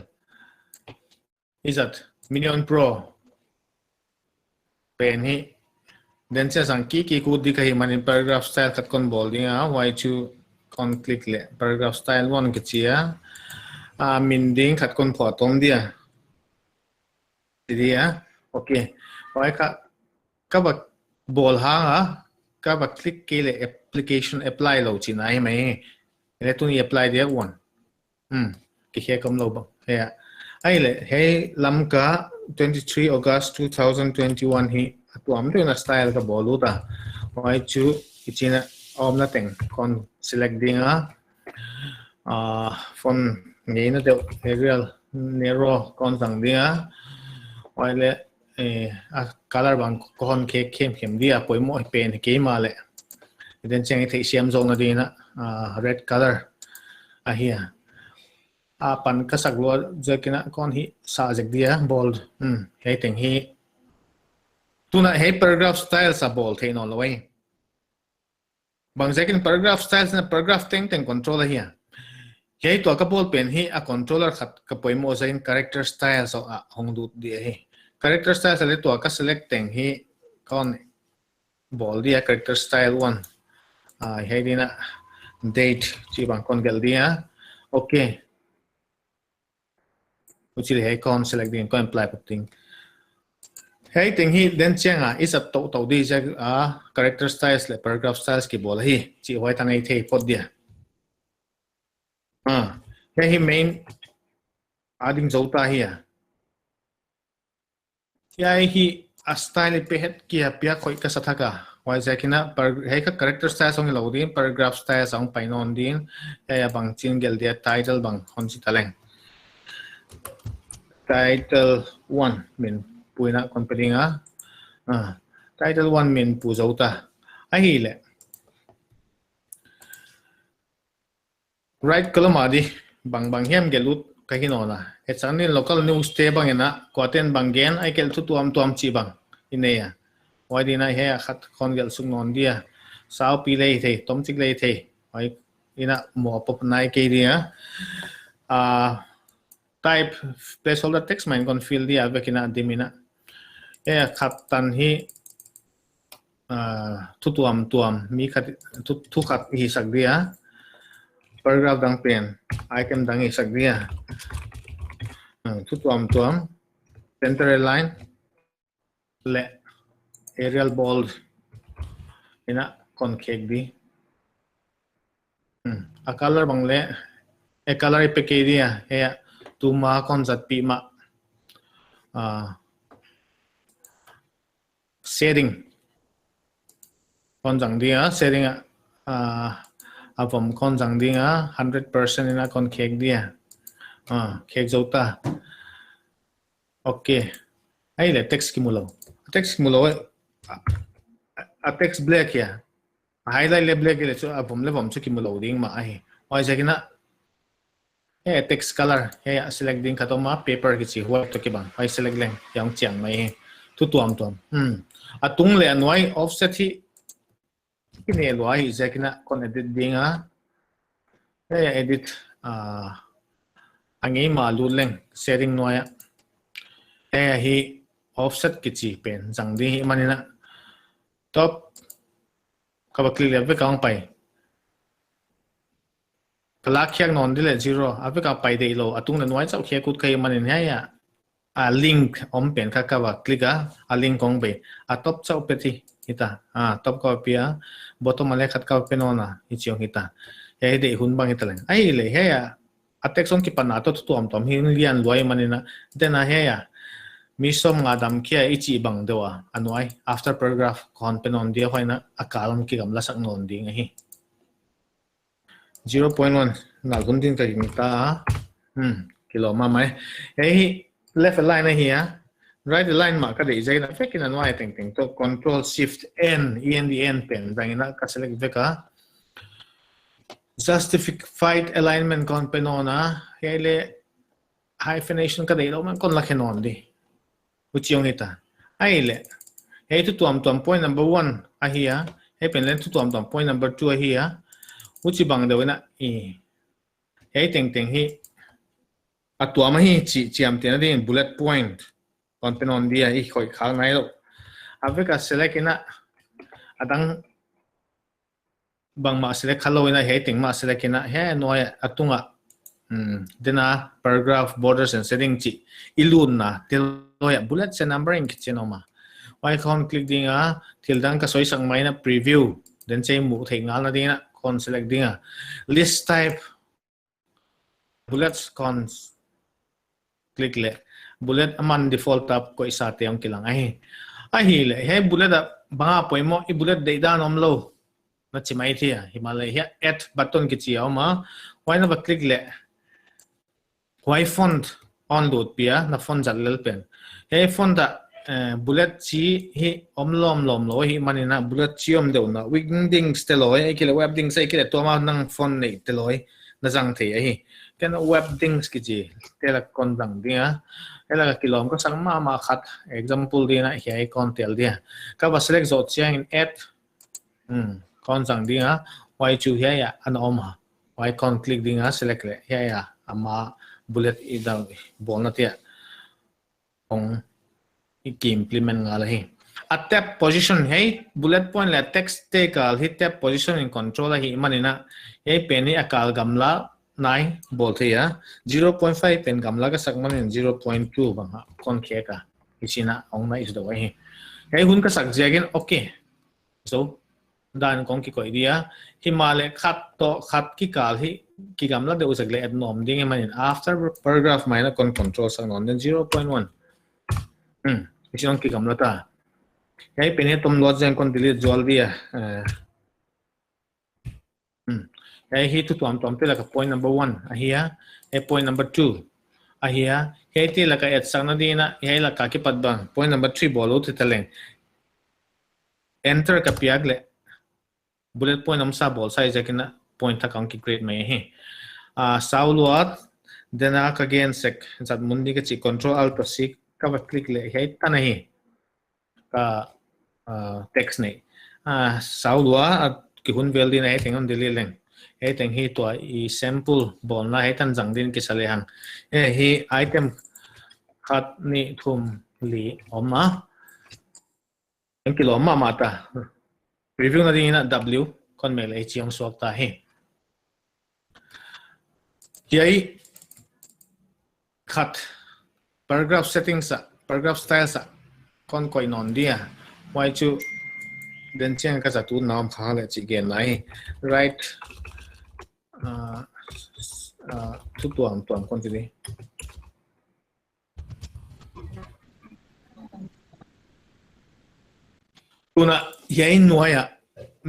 Izat, Minion Pro pen hi. Den chiang sang kiki kut di ka hih manin paragraph style khat kon bawl ding a, huai chu kon click leh paragraph style one kichi a. Ah, min ding khat kon phuah tom dia. Ti dia, okay. Huai kha, ka va bawl hang a, ka va click kei leh application apply lou chihna ahi mai. Leh tuni apply dia one. Hmm, kikhek om lou bang. Hiai a. Ahihleh, hiai Lamka twenty-three August two thousand twenty-one hi a tuam deuh in a style ka bawl ut a. Huai chu, i chihna omna teng kon select ding a. Ah, font ngeina deuh, Arial Nero kon zang ding a. Huai leh, eh, a color bang kon khek khemkhem dia, poimoh pen hi kei mahleh. Den chiang i theihsiam zouna ding in a, ah, red color ahi a. A pan ka sak lua ziak in a kon hih sa zek dia, bold. Hmm, hiai teng hi. Tuna hiai paragraph styles a bawl theih nawnlou ahi. Bang ziakin paragraph styles in a paragraph tengteng control ahi a. Hiai tua ka bawl pen hi a controller khat ka poimoh ziakin character styles a hong lut di ahi. Character styles a leh tua ka select teng hi kon bawl dia character style one. Ah, hiai din a date chih bang kon gelh dia. Okay. Huchi leh hiai kon select ding, kon apply phot ding. Hiai teng hi den chiang a i zat toutou di ziak a character styles leh paragraph styles kibawl hi. Chih huai tan i thei phot dia. Ah, hiai hi main a ding zou ta hi a. Hiai hi a style i pe het kia piak hoih ka sa thak a. Huaiziakin a par-, hiai kha character styles hong hilou din, paragraph styles hong pai nawn din. Hiai a bangchin gelh dia title bang hon chi ta leng. Title one min pu in a kon pe ding a. Ah, title one min pu zou ta. Ahihleh. Right column a di, bang bang hiam gelh ut, ka hi nawn a. Etsakna ding local news te bang in a, kuate'n bang gen, ahihkeileh thu tuamtuam chih bang i nei a. Huai ding in a hiai a khat kon gelh suk nawn dia. Saupi lei thei, tomchik lei thei. Huai in a maw pop nai kei dia. Ah, type placeholder text mah in kon fill dia, a vek in a dim in a. Hiai a khat tan hi, ah, thu tuamtuam, mi khat, thu, thu khat hisak dia. Paragraph dang pen, item dang hisak dia. Hmm, thu tuamtuam, center align, leh Arial bold in a kon khek di. Hmm, a color bang leh, a color i pe kei dia, hiai a tuma kon zatpih mah. Ah, shading kon zang dia, shading a, ah, a vom kon zang dia, hundred percent in a kon khek dia. Ah, khek zou ta. Ok. Ahihleh text kimu lou. Text kimu lou, eh. A, a text black hia. A highlight leh black leh chu a vom leh vom chu kimu lou ding mah ahi. Huaiziakin a, eh, text color, eh, a select ding khat om a, paper kichi, white toh kibang. Huai select leng, hiai hong chiang mai hi. Thu tuamtuam. Hmm. A tung leh a nuai offset hi, ki ne lua hi ziakin a kon edit ding a. Hiai a edit, ah, a ngei mah lut leng, shading nuai a. Hiai a hi offset kichi pen zang ding hi manin a. Top, ka va click leh a vek a hong pai. Ka lak khiak nawn di leh zero, a vek a pai deih lou, a tung leh nuai chauh khiak ut ka hi manin hiai a. A link om pen kha ka va click a, a link kong bei. A top chauh pet hi, hita. A top ka va pia, bottom a leh khat ka va pe nawn a, hichi hong hita. Hiai deih hun bang hita leng. Ahihleh, hiai a, a text hong kipan a toh thu tuamtuam hi lian lua hi manin a. Then a hiai a, mi sawmnga dam khia i chih bang deuh a, a nuai, after paragraph kon pe nawn dia huai in a, a kal hong kigamla sak nawn ding ahi. Zero point one, nal hun din ka ging ta. Hmm, kilawm mahmah e. Hiai hi left align ahi a. Right align mah ka deih ziakin a, vek in a nuai tengteng toh Control Shift N, E N D N pen, zang in a ka select vek a. Justified alignment kon pe nawn a. Hiai leh hyphenation ka deih lou mah in kon la khe nawn di. Huchi hong hita. Ahihleh. Hiai thu tuamtuam point number one ahi a. Hiai pen leng thu tuamtuam point number two ahi a. Huchi bang deuh in a i. Hiai tengteng hi. A tuam ahi chih chiamtehna dingin bullet point kon pe nawn dia i khoih khak nai lou. A vek a select in a. A dang bangmah select kha lou in a, hiai teng mah select in a, hiai nuai a tung a. Hmm, then a paragraph, borders and shading chih i lutna, thil nuai a bullets and numbering kichi om a. Huai kon click ding a, thil dang ka soisak mai in a preview, then chih muh theih ngal na ding in a, kon select ding a. List type, bullets kon click leh. Bullet aman default a koihsa te hong kilang ahi. Ahihleh, hiai bullet a bang a poimoh, i bullet deihdan om lou. Na chi mai thei a, himahleh hiai add button kichi a om a. Huai na va click leh. Huai font hon lut pih a, na font zat lel pen. Hiai font a, eh, bullet chi hi om lawmlawm lou hi manin a bullet chi om deuh na. Wingdings te lou, ahihkeileh webdings, ahihkeileh tuam a nang font neih te lou. Na zang thei ahi. Ken webdings kichi, te lak kon zang ding a. Hiai lak a kilawm ka sak mahmah khat, example ding in a hiai kon tel dia. Ka va select zoh chiangin add, hmm, kon zang ding a. Huai chu hiai a, ana om a. Huai kon click ding a, select leh. Hiai a, ama bullet i dang bawlna te a. Hong i ki implement ngal ahi. A tab position hiai, bullet point leh text te kal hi tab position in control ahi manin a. Hiai pen hi a kal gamla nai bawl thei a. Zero point five pen gamla ka sak manin zero point two bang a kon khek a. Hichi in a hong nice deuh ahi. Hiai hun ka sak ziakin, okay. So, dan kong kikoih dia. Himahleh khat toh khat kikal hi kigamla deuh zek leh et nuam ding hi manin. After paragraph mah in a kon control sak nawn, then zero point one. Hmm, hichi in hong kigamla ta. Hiai pen hi tom luat ziakin kon delete zual dia. Eh, hmm. Hiai hi thu tuamtuam te lak a point number one ahi a. Hiai point number two ahi a. Hiai te lak a etsakna ding in a, hiai lak a kipat bang point number three bawl ut hita leng. Enter ka piak leh bullet point omsa bawlsa ziakin a point thak a hong ki create mai hi. Ah, sau luat, Then a ka gen sek zat mun di ka chih Control Alt plus C ka va click leh hiai tan ahi. Ka, ah, text nei. Ah, sau lua, a kihun vel din a hiai teng hon delete leng. Hiai teng hi tua i sample bawlna hiai tan zang din kisa lehang. Eh, hi item khat nih thum li om a. Hiai kilawm mahmah ta. Review na dingin a W kon mek leh hichi hong suak ta hi. Hiai khat paragraph settings ah, paragraph styles ah kon koih nawn dia. Huai chu den chiang ka zat utna om kha leh chih gen lai. Right, ah, ah, thu tuamtuam kon chi di. Tuna hiai nuai ah,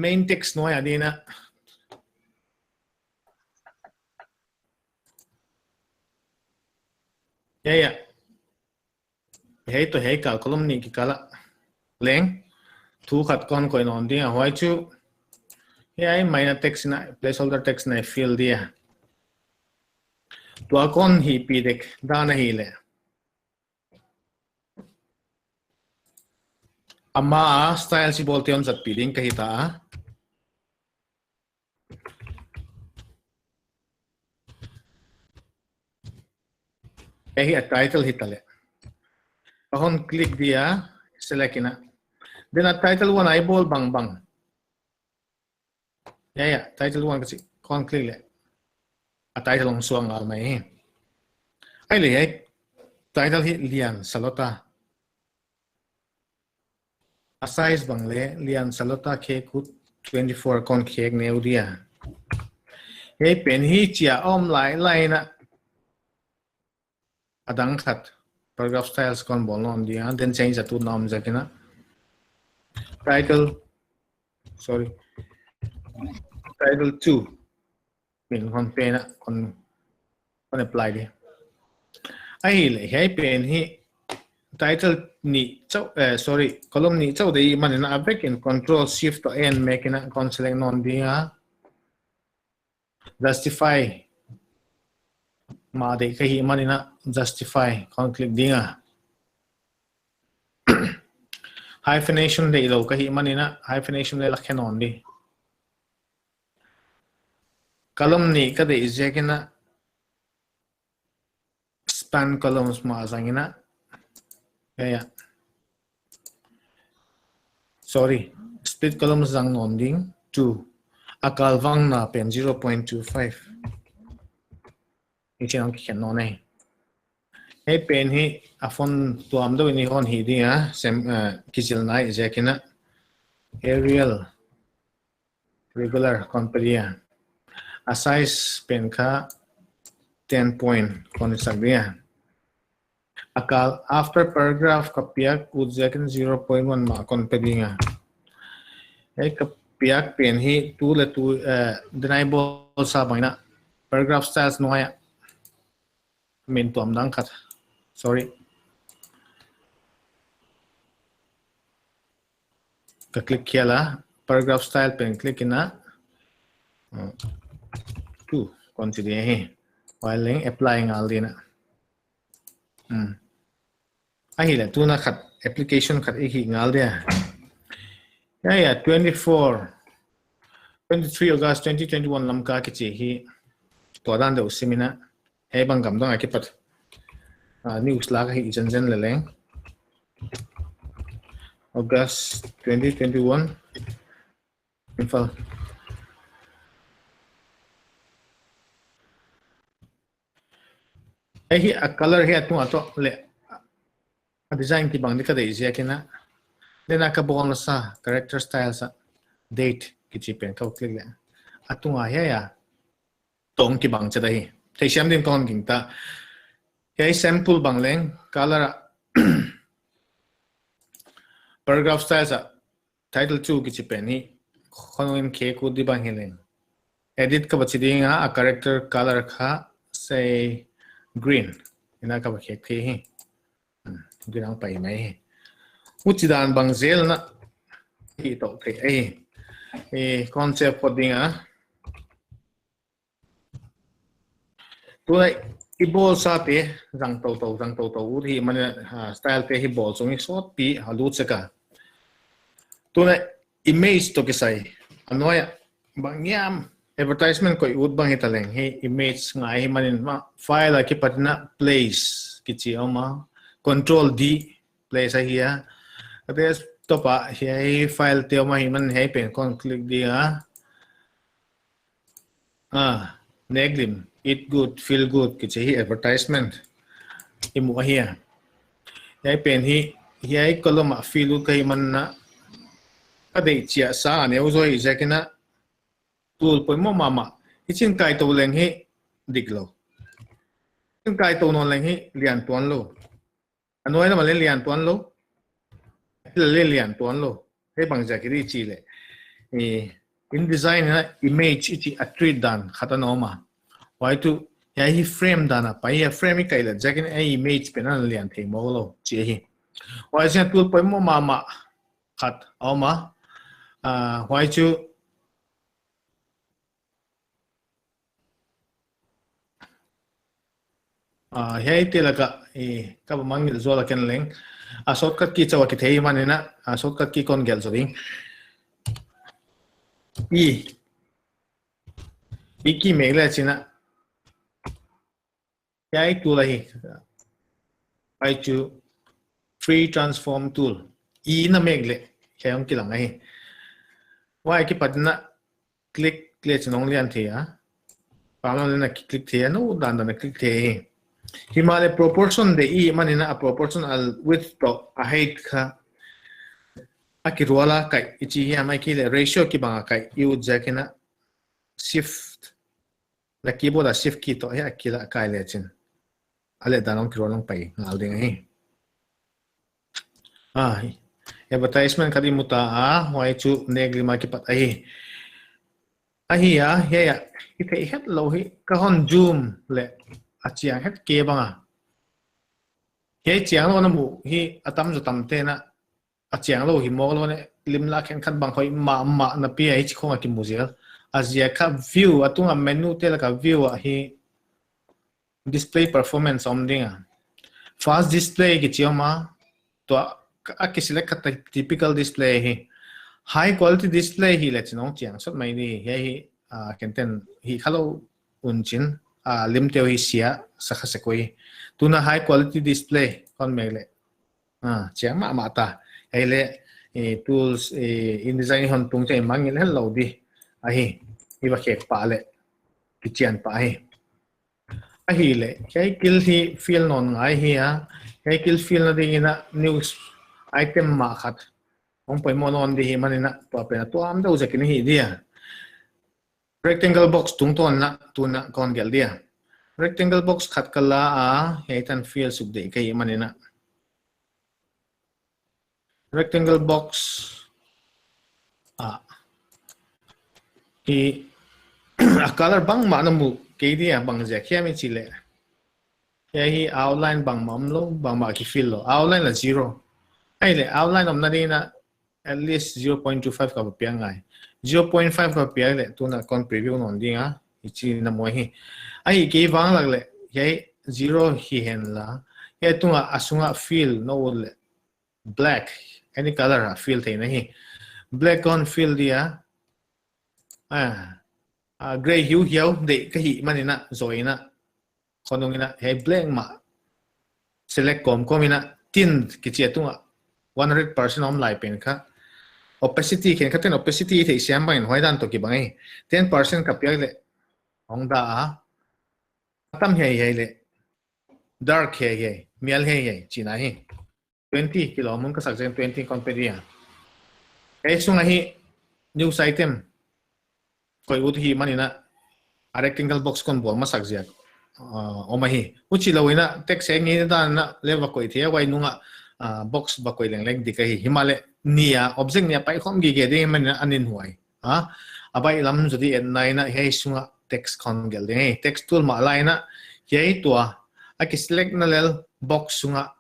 main text nuai ah dingin a. Hiai ah. Hiai toh hiai kal column nih kikal ah leng thu khat kon koih nawn ding a, huai chu hiai minor text in a, placeholder text in a fill dia. Tua kon hihpih dek dan ahihleh ama a style chibawlte hon zatpih ding ka hita a. Hiai hi a title hita leh. Ka hon click dia, select in a. Then a title one a i bawl bangbang. Hiai, hiai, title one ka chih, ka hon click leh. A title hong suak ngal mai hi. Ahihleh hiai title hi lian sa lou ta. A size bang leh lian sa lou ta, khek ut twenty-four kon khek neu dia. Hiai pen hi chia om lailai in a. A dang khat paragraph styles kon bawl nawn dia, den chiang zat utna om ziakin a. Title, sorry. Title two. Min hon pen a kon, kon apply di. Ahihleh hiai pen hi title nih chauh, eh, sorry, column nih chauh deih ahihmanin a vek in Control Shift toh N mek in a kon select nawn ding a. Justify mah deih ka hihmanin a justify kon click ding a. Hyphenation deih lou ka hihmanin a hyphenation leh la khe nawn di. Column nih ka deih ziakin a span columns mah zang in a. Hiai, hiai. Sorry, split columns zang nawn ding, two. A kalvangna pen zero point two five. Hichi'n hong kikhen nawn e. Hiai pen hi a font tuam deuh in i hon hih ding a, sem, eh, kizilna ahih ziakin a. Arial regular kon pe dia. A size pen kha ten point kon sak dia. A kal after paragraph ka piak ut ziakin zero point one mah kon pe ding a. Hiai ka piak pen hi tu leh tu, eh, denai bawl sa bang in a paragraph styles nuai ah min tuam dang khat. Sorry. Ka click khial a, paragraph style pen click in a. Uh, tu, kon chi di hi. While leng apply ngal di na. Hmm. Ahihleh tuna khat, application khat i hih ngal dia. Hiai, hiai, twenty-four, twenty-three August twenty twenty-one lam ka kichi hi. Tua dan deuh sim in a. Hiai bang gamdang a kipat. Ah, news lak hi i zenzen leleng. August twenty twenty-one. Imphal. Hiai hi a color hi a tung a toh leh a design kibang di ka deih ziakin a. Then a ka bawlna sa character styles ah date kichi pen ka click leh. A tung a hiai a tong kibang chet ahi. Theisiam din kon gingta. Hiai sample bang leng color ah paragraph styles ah title two kichi pen hi khonung in khek ut di bang hi leng. Edit ka va chi ding a, a character color kha, say, green in a ka va khek thei hi. Hmm, green hong pai mai hi. Huchi dan bang zel na hi toh thei hi. Eh, concept phot ding a. Tulai i bawl sa te, zang tou tou, zang tou tou, ut hi man, ah, style te hi bawl sung i sawt pi, a lut sek a. Tuna image toh kisai. A nuai ah bang hiam advertisement koih ut bang hi ta leng hi image ngai hi manin ma file a kipat in a place kichi om a. Control D place ahi a. A desktop ah hiai file te om a hi man hiai pen kon click ding a. Ah, nek lim, eat good, feel good, kichi hi advertisement. I mu ahi a. Hiai pen hi, hiai column ah feel good ka hih man in a. Ka deih chiah sa a neu zaw hi ziakin a tool poimoh mahmah. Hichin kai tou leng hi dik lou. Hichin kai tou nawn leng hi lian tuan lou. A nuai lam ah leng lian tuan lou. Leng lian tuan lou. Hei bang ziak i di chi leh. Eh, InDesign in a image i chih a treat dan khat ana om a. Huai tuh, hiai hi frame dan a pai a, frame i kai leh ziakin a image pen ana lian thei mawk lou chi hi. Huai ziak tool poimoh mahmah khat a om a. Ah, huai chu Ah, hiai te laka, eh, ka va mangngilh zual a ken leng. A shortcut key chauh a kithei man in a, a shortcut key kon gelh zaw ding. E. E key mek leh chin a. Hiai tool ahi. Hiai chu free transform tool. E na mek leh, hiai hong kilang ahi. Huai kipat in a click leh chin hong lian thei a. Pam lam leh na click thei a, nou dan dan a click thei hi. Himahleh proportion deih i hih man in a proportion a width toh a height kha. A kirual a kai i chi hiam ahihkeileh ratio kibang a kai i ut ziakin a shift. Na keyboard a shift key toh hiai a kila kai leh chin. A leh dan hong kirual hong pai ngal ding ahi. Ah, advertisement khat i mu ta a, huai chu nek lim a kipat ahi. Ahi a, hiai a, i theih het lou hi, ka hon zoom leh a chiang het kei bang a. Hiai chiang lou na mu hi a tam zaw tam te na, a chiang lou hi mawk lou ne, lim la khenkhat bang hoih mahmah na pi a hichi khong a kimu zel. A ziak kha view, a tung a menu te laka view a hi, display performance om ding a. Fast display kichi om a, tua a kiselect kha typical display hi. High quality display hi leh chin hong chiang sawt mai di hi, hiai hi, ah, ken ten hi kha lou un chin, ah, lim te uh hi sia sa kha sek uh hi. Tuna high quality display kon mek leh. Ah, chiang mahmah ta. Hiai leh, eh, tools, eh, InDesign hon tung chiang mangngilh het lou di. Ahi, i va khek pah leh. Kichian pah hi. Ahihleh, hiai kil hi fill nawn ngai hi a, hiai kil fill na dingin a news item mah khat hong poimoh nawn di hi man in a, tua pen a tuam deuh ziakin hi dia. Rectangle box tungtawn in a, tuna kon gelh dia. Rectangle box khat ka la a, hiai tan fill suk deih ka hih man in a. Rectangle box. Ah. Hi, a color bangmah na mu kei dia, bang ziak hiam i chih leh. Hiai hi outline bangmah om lou, bangmah kifill lou. Outline leh zero. Ahihleh outline omna dingin a at least zero point two five ka va piak ngai. Zero point five ka va piak leh tuna kon preview nawn ding a. Hichi na mu hi. Ahihkeileh vanglak leh, hiai zero hi hen la. Hiai tunga a sunga fill na ut leh. Black, any color a fill theihna hi. Black kon fill dia. Ah, ah, grey hue hiau deih ka hih man in a, zaw in a. Khonung in a, hiai black mah select kawmkawm in a, tint kichi a tunga one hundred percent om lai pen kha. Opacity khenkhat ten opacity theih siam bangin huai dan toh kibang hi. Ten percent ka piak leh hong dah a. A tam hiaihiai leh dark hiaihiai, mial hiaihiai chihna hi. Twenty kilo mun ka sak ziak in twenty kon pe dia. Hiai sunga hi news item koih ut hi man in a, a rectangle box kon bawl masak ziak, ah, om ahi. Huchi lou in a text hiai ngeina dan in a leh va koih thei a, huai nunga, ah, box va koih lengleng dik ahi. Himahleh nia, object nia paikhawm gige ding man in a, a nin huai. Ha? A baihlam zaw di etna in a hiai sunga text kon gelh ding hi. Text tool mah la in a hiai tua a kiselect na lel box sunga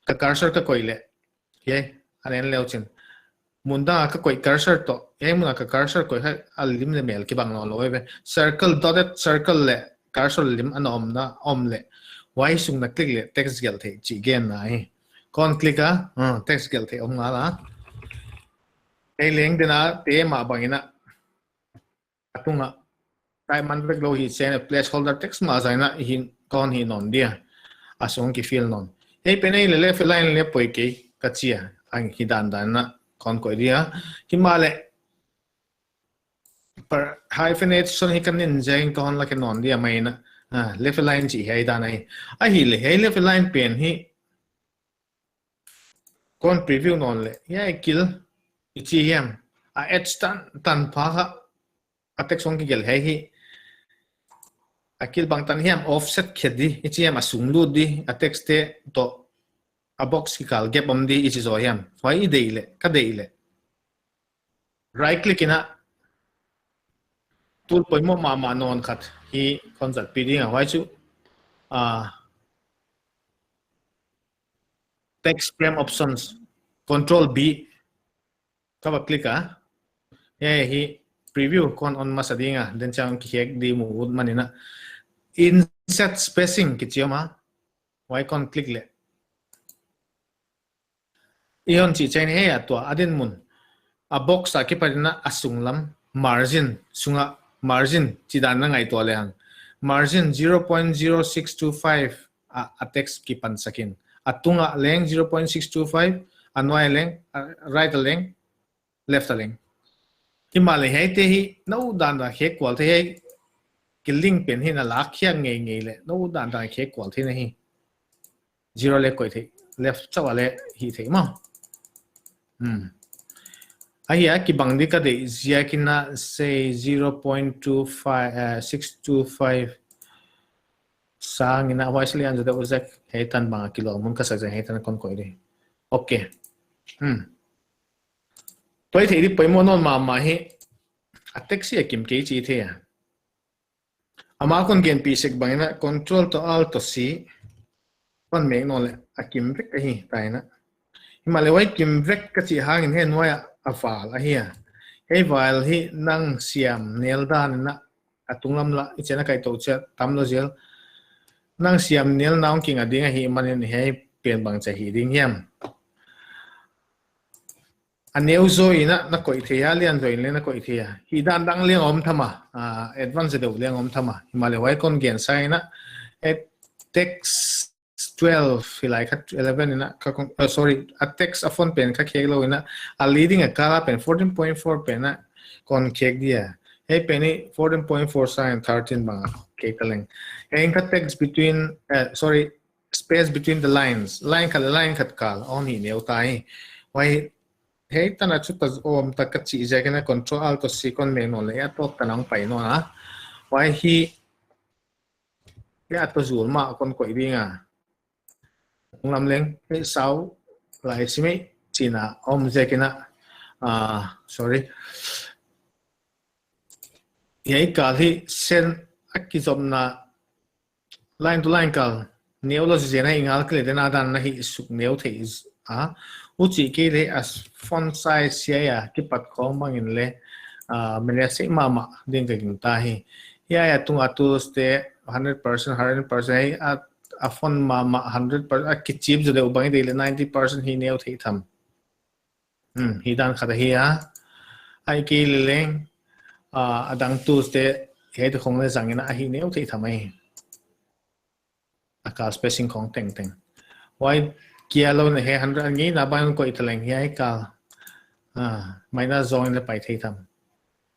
ka cursor ka koih leh. Hiai, a nen leu chin. Mun dang a ka koih cursor toh. Hiai mun a ka cursor koih kha a lim leh mel kibang nawn lou ve. Circle, dotted circle leh cursor lim ana omna om leh, huai sung na click leh text gelh theih chih genna hi. Kon click a, uh, text gelh theih om ngal a. Hiai leng dena te mah bangin a, a tunga type man vek lou hi, chih a placeholder text mah zangin a hih, kon hih nawn dia. A sung kifill nawn. Hiai pen ei leh left align leh poi kei ka chi a. Hang hi dandan a kon koih dia. Himahleh per hyphenation hi ka nin ziakin kon la khe nawn dia mai in a. Ah, left align chih hiai dan ahi. Ahihleh hiai left align pen hi kon preview nawn leh, hiai kil i chi hiam, a edge tan, tan pha kha, a text hong kigelh hiai hi. A kil bangtan hiam offset khe di, i chi hiam a sung lut di, a text te toh a box kikal gap om di, i chi zaw hiam. Huai i deih leh, ka deih leh. Right click in a, tool poimoh mahmah nawn khat hi kon zat pi ding a, huai chu, ah, text frame options, control B, ka va click a. Hiai hi preview kon on masa ding a, then chiang kikhek di mu ut man in a. Inset spacing kichi om a, huai kon click leh. I hon chih chiangin hiai a tua a dinmun. A box akipanin a sunglam margin, sunga margin chih dan na ngaihtuah lehang. Margin zero point zero six two five a, a text kipan sak in. A tunga leng zero point six two five, a nuai leng, a right a leng, left a leng. Himahleh hiaite hi, na ut dandan khek kual thei hi, kilink pen hi na lak khiak ngeingei leh, na ut dandan khek kual thei na hi. Zero leh koih thei, left chauh a leh hih thei maw. Hmm. Ahi a, kibang di ka deih ziakin a, say zero point two five, uh, six two five sangin a, huai silian zaw deuh zek, hiai tan bang a kilawm mun ka sak zek hiai tan kon koih di. Okay. Hmm. Tuai thei di poimoh nawn mahmah hi, a text hi a kim kei chi thei a. Amah kon genpih sek bangin a control toh alt toh C kon mek nawn leh a kim vek ahi ta in a. Himahleh huai kim vek ka chih hangin hiai nuai a, a val ahi a. Hiai val hi nang siam nel dan in a, a tunglam la, i chena kai toh chia tam lou zel. Nang siam nel na hong kinga ding ahihmanin hiai pen bangchi hih ding hiam. A neu zaw in a na koih thei a, lian zaw in leng na koih thei a. Hih dan dang leng om tham a, ah, advance deuh leng om tham a. Himahleh huai kon gen sa in a, eh, text twelve, hi lai khat eleven in a, ka kon, uh, sorry, a text a font pen ka khek lou in a, a leading a color pen fourteen point four pen a kon khek dia. Hiai pen hi fourteen point four sangin thirteen bang a khek ta leng. Hiai in ka text between, uh, sorry, space between the lines. Line khat leh line khat kal a hon hih neu ta hi. Huai hiai tan a chu ta om ta ka chih ziakin a control alt toh C kon mek nawn leh a tawp tan a hong pai nawn a. Huai hi, hiai a toh zul mah kon koih ding a. Hong lam leng, hiai sau lai si mai chihna om ziakin a. Ah, sorry. Hiai kal hi sen a kizopna line to line kal neu lou zen a i ngal kei leh dena dan na hih suk neu thei a. Huchi kei leh a font size hiai a kipat khong bangin leh, ah, mene sei mahmah ding ka gingta hi. Hiai a tunga tools te hundred percent, hundred percent hiai a, a font mahmah hundred percent a kichip zaw deuh bang i deih leh ninety percent hih neu thei tham. Hmm, hih dan khat ahi a. Ahihkeileh leng, ah, a dang tools te hiai toh khong leh zangin a hih neu thei tham ahi. A kal spacing khong tengteng. Huai kia lou in hiai hundred ngeina bang koih ta leng hiai kal. Ah, minus zong in leh pai thei tham.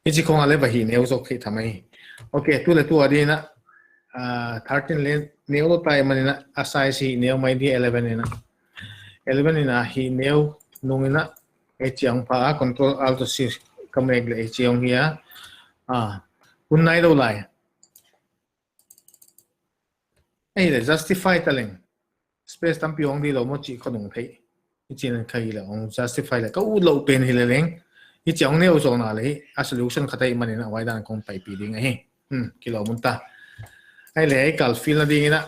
Hichi khong a leh va hih neu zok thei tham ahi. Okay, tu leh tu a ding in a, ah, thirteen leh neu lou ta ahihmanin a, a size hih neu mai di eleven in a. Eleven in a hih neu nung in a, hichi hong pha a control alt toh C ka mek leh hichi hong hi a. Ah, hun nai lou lai. Ahihleh justify ta leng. Space tampi hong di lou maw chih kon nung thei. Hichi in ka hi leh hong justify leh. Ka ut lou pen hi leh leng. Hichi hong neu zaw na leh hi. A solution khat ahihmanin a huai dan kon paipih ding ahi. Hmm, kilawm un ta. Ahihleh hiai kal fill na ding in a.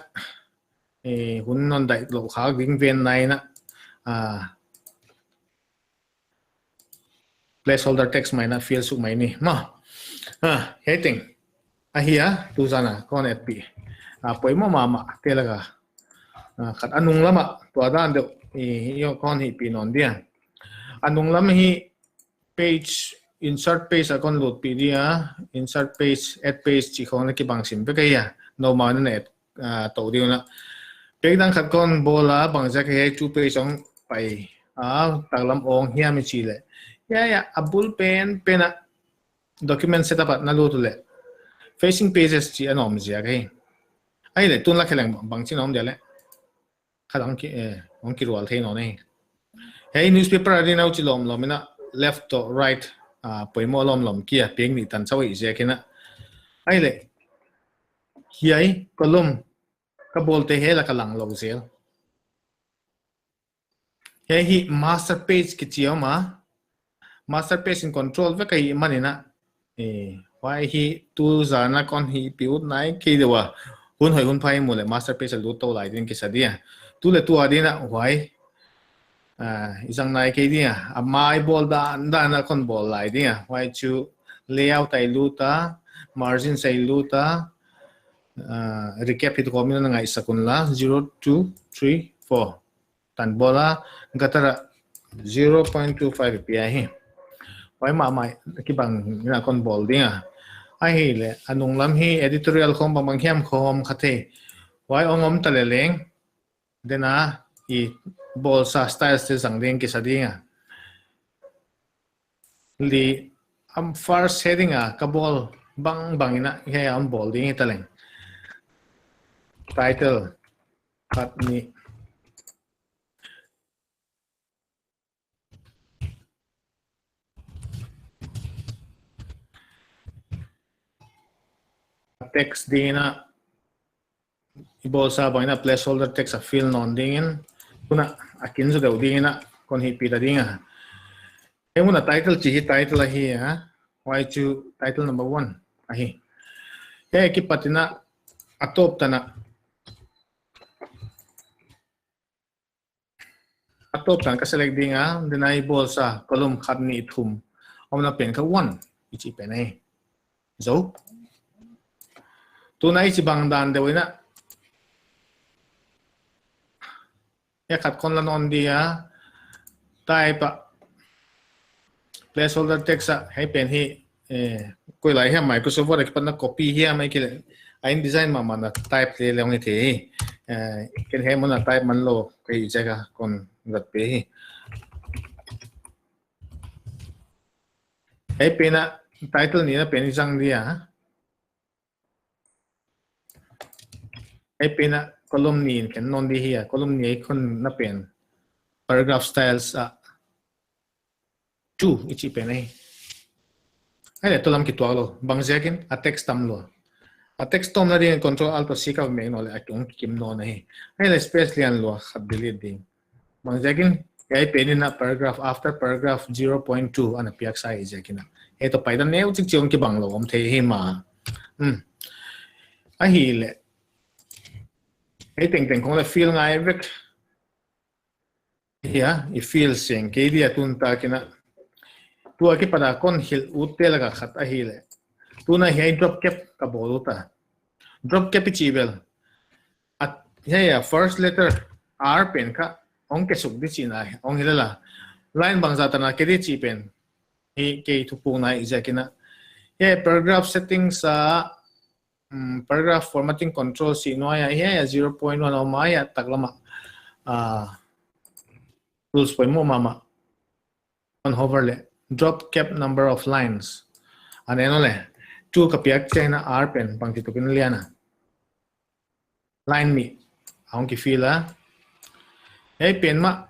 Eh, hun non dai lou khak ding ven na in a. Ah, placeholder text mai in a fill suk mai ni. Maw. Ah, hiai teng. Ahi a, tuzan a kon etpih a poimoh mahmah te laka, ah, khat a nunglam ah tua dan deuh i, i kon hihpih nawn dia. A nunglam hi page, insert page a kon lutpih dia, insert page, add page chih khong na kibang sim vek ahi a, noumau in na et, ah, tou di un a. Page dang khat kon bawl a, bangziak hiai chu page hong pai a, taklam ong hiam i chih leh, hiai a bul penpen a document setup ah na lut uleh facing pages chih a na om ziak hi. Ahihleh tun la kheleng bangchin om dia leh, khat hong ki, eh, hong kirual thei nawn hi. Hiai newspaper a ding a huchi lawmlawm in a, left to right, ah, poimoh lawmlawm kia page nih tan chauh i ziak in a. Ahihleh hiai column ka bawlte hiai laka lang lou zel. Hiai hi master page kichi om a, master page in control vek ahihman in a, eh, huai hi tuzan a kon hihpih ut nai kei deuh a, hun hoih hun pha i muh leh master page a lut tou lai ding kisa dia. Tu leh tu a ding a huai, ah, i zang nai kei dia. A mai bawl dandan a kon bawl lai dia. Huai chu layout a i lut a, margin a i lut a, ah, recap hi tu kawm in na ngaihsak un la, zero, two, three, four. Tan bawl a, gutter ah zero point two five i pia hi. Huai mahmah kibang in a kon bawl ding a. Ahihleh a nunglam hi editorial khong bangbang hiam khong kha thei. Huai hong om ta leh leng, then a i bawlsa styles te zang ding kisa ding a. Li, am, first heading a ka bawl bangbang in a hiai a hon bawl ding hi ta leng. Title, khat nih. Text ding in a, i bawlsa bang in a placeholder text a fill nawn ding in, tun a a kin zaw deuh ding in a kon hihpih ta ding a. Hiai mun a title chih hi title ahi a, huai chu title number one ahi. Hiai kipat in a, a tawp tan a, a tawp tan ka select ding a, then a i bawlsa column khat nih thum omna pen kha one i chih pen ahi. Zou. Tun a i chih bang dan deuh in a, hiai khat kon la nawn dia, type a, placeholder text a, hiai pen hi, eh, koi lai hiam, Microsoft Word a kipat na copy hiam, ahihkeileh a InDesign mahmah na type leh leng hong hi thei hi. Eh, ken hiai mun a type man lou ka hih ziak a kon rat pe hi. Hiai pen a title nihna pen i zang dia. Hiai pen a column nih in khen nawn di hi a, column nih a i khonna pen paragraph styles a two i chih pen ahi. Ahihleh tu lam kituak lou, bangziakin a text tam lou. A text tawmna ding Control Alt C ka mek nawn leh a hong kikim nawn ahi. Ahihleh space lian lou khat delete ding. Bangziakin hiai pen in a paragraph after paragraph zero point two ana piaksa hi ziakin a. Hiai toh paidan neuchik chih hong kibang lou om thei hi mah. Hmm. Ahihleh, hiai tengteng khong leh fill ngai vek. Hiai, i fill seng kei dia tun takin a. Tua kipat a kon hilh ut te laka khat ahihleh, tun a hiai drop cap ka bawl ut a. Drop cap i chih bel, a, hiai a first letter R pen kha hong kesuk di chihna hong hi lel a. Line bangzah tan a ke di chih pen hi kei thupukna i ziakin a. Hiai paragraph settings a, um, paragraph formatting control chih nuai a, hiai a zero point one om a, hiai a taklam a, ah, rules poimoh mahmah. Kon hover leh, drop cap number of lines. Ana en leh, two ka piak chiangin a R pen bangchituk in lian a. Line nih a hong kifill a. Hiai pen mah,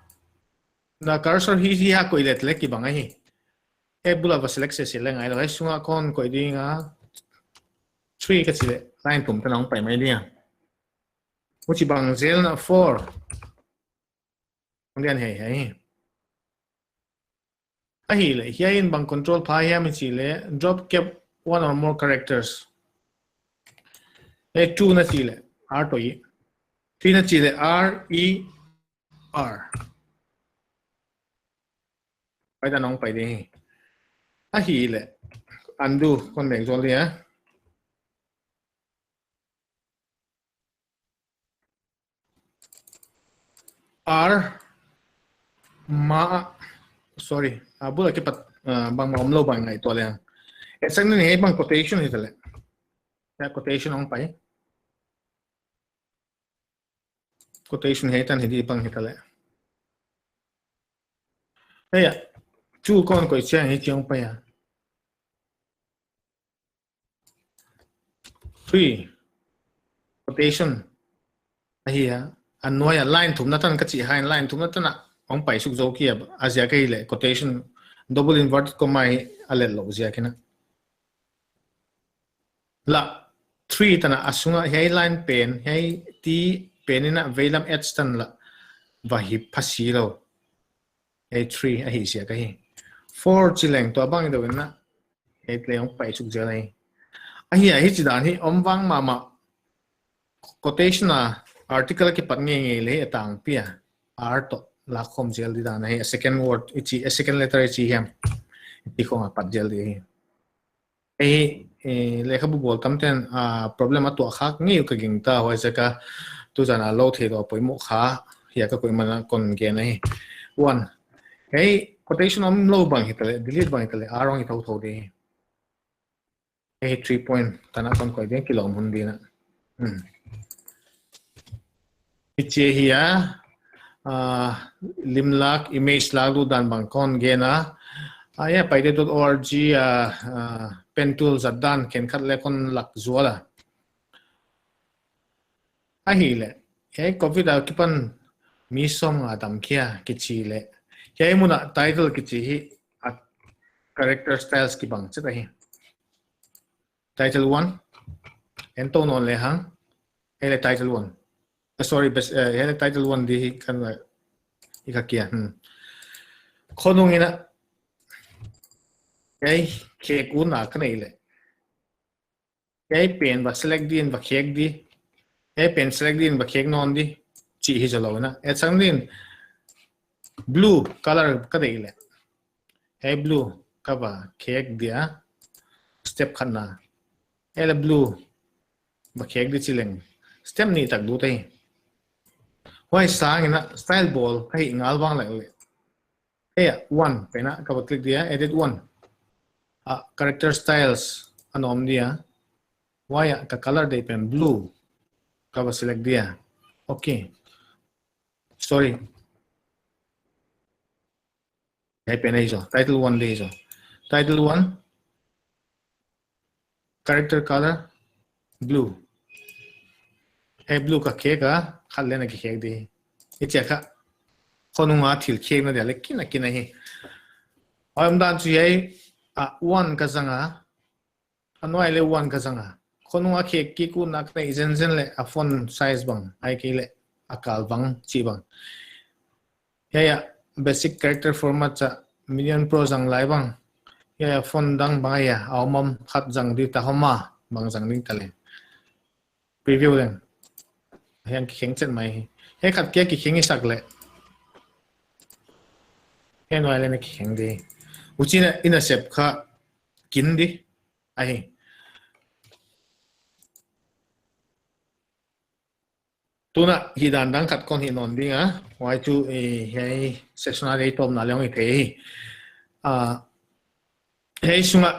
na cursor hi, hi a koih leh leh kibang ahi. Hiai bul a va select sese leh ngai lou. Hiai sunga kon koih ding a, three ka chih leh line thum tan a hong pai mai ding a. Huchibang zel in a four. Hong lian hiai hiai. Ahihleh, hiai in bang control pha hiam i chih leh, drop cap one or more characters. Eh, two na chih leh, R toh E. Three na chih leh, R, E, R. Pai ta nong pai ding hi. Ahihleh, undo, kon mek zual dia. R ma, sorry, a bul a kipat, ah, bangmah omlou bang ngaihtuah leng. Etsakna in hiai bang quotation hita leh. Hiai quotation hong pai. Quotation hiai tan hi di bang hita leh. Hiai a, chu kon koih chiang hichi hong pai a. Three. Quotation. Ahi a, a nuai a line thumna tan ka chih hiai line thumna tan a hong pai suk zou kei a, a ziak ahihleh quotation, double inverted comma hi a let louh ziak in a. La three tan a, a sung a hiai line pen, hiai T pen in a veilam H tan la va hip phasi lou. Hiai three ahi ziak ahi. Four chi leng tuabang deuh in a, hiai leng hong pai suk zel ahi. Ahi a, hichi dan hi om vang mahmah. Quotation a article a kipat ngeingei leh a tangpi a, R toh lakhawm zel di dan ahi, a second word i chi, a second letter i chi hiam, i chi khong a pat zel di ahi. Ei, eh, lehkhabu bawl tamte'n, ah, problem a tuah khak ngei uh ka gingta, huaiziak a tuzan a lou theih lou poimoh kha, hiai ka koih man a kon gen ahi. One. Ei, quotation omlou bang hita leh, delete bang hita leh, R hong hi thouthou di. Ei, three point, tan a kon koih di, kilawm hun di na. Hmm. Hichi ahi a, ah, limlak, image lak lut dan bang kon gen a. Ah, hiai paite dot org a, ah, pen tool zat dan khenkhat leh kon lak zual a. Ahihleh, hiai covid a kipan mi sawmnga dam khia kichi leh. Hiai mun a title kichi hi a character styles kibang chet ahi. Title one. En tou nawn lehang. Hiai leh title one. Eh, sorry, bes, eh, hiai leh title one di hi kan, eh, i ka kia. Hmm. Khonung in a. Hiai khek utna ka nei leh. Hiai pen va select di in va khek di. Hiai pen select di in va khek nawn di. Chih hi zaw lou in a. Etsakna in blue color ka deih leh. Hiai blue ka va khek dia. Step khatna. Hiai leh blue va khek di chi leng. Step nih tak dut ahi. Huai sang in a style bawl ka hih ngal vang leh leh. Hiai a, one, pen a ka va click dia, edit one. Ah, character styles a om dia. Huai a ka color deih pen blue. Ka va select dia. Okay. Sorry. Hiai pen ahi zaw. Title one di zaw. Title one. Character color, blue. Hiai blue ka khek a, khat leh na kikhek di. I chia kha. Khonung a thil khekna dia leh kin a kin ahi. Huai omdan chu hiai, ah, one ka zang a. A nuai leh one ka zang a. Khonung a khek kik utna ka nei zenzen leh a font size bang. Ahihkeileh a kal bang, chih bang. Hiai a, basic character format cha Minion Pro zang lai bang. Hiai a, font dang bang hiai a, a om om khat zang di ta hom a, bang zang ding ta leh. Preview leng. Hiai kikheng chet mai hi. Hiai khat kia kikheng i sak leh. Hiai nuai leh na kikheng di. Huchiin a, i na sep kha kin di. Ahi. Tuna hih dan dang khat kon hih nawn ding a, huai chu, eh, hiai session a lei tawpna leng i thei hi. Ah, hiai sung a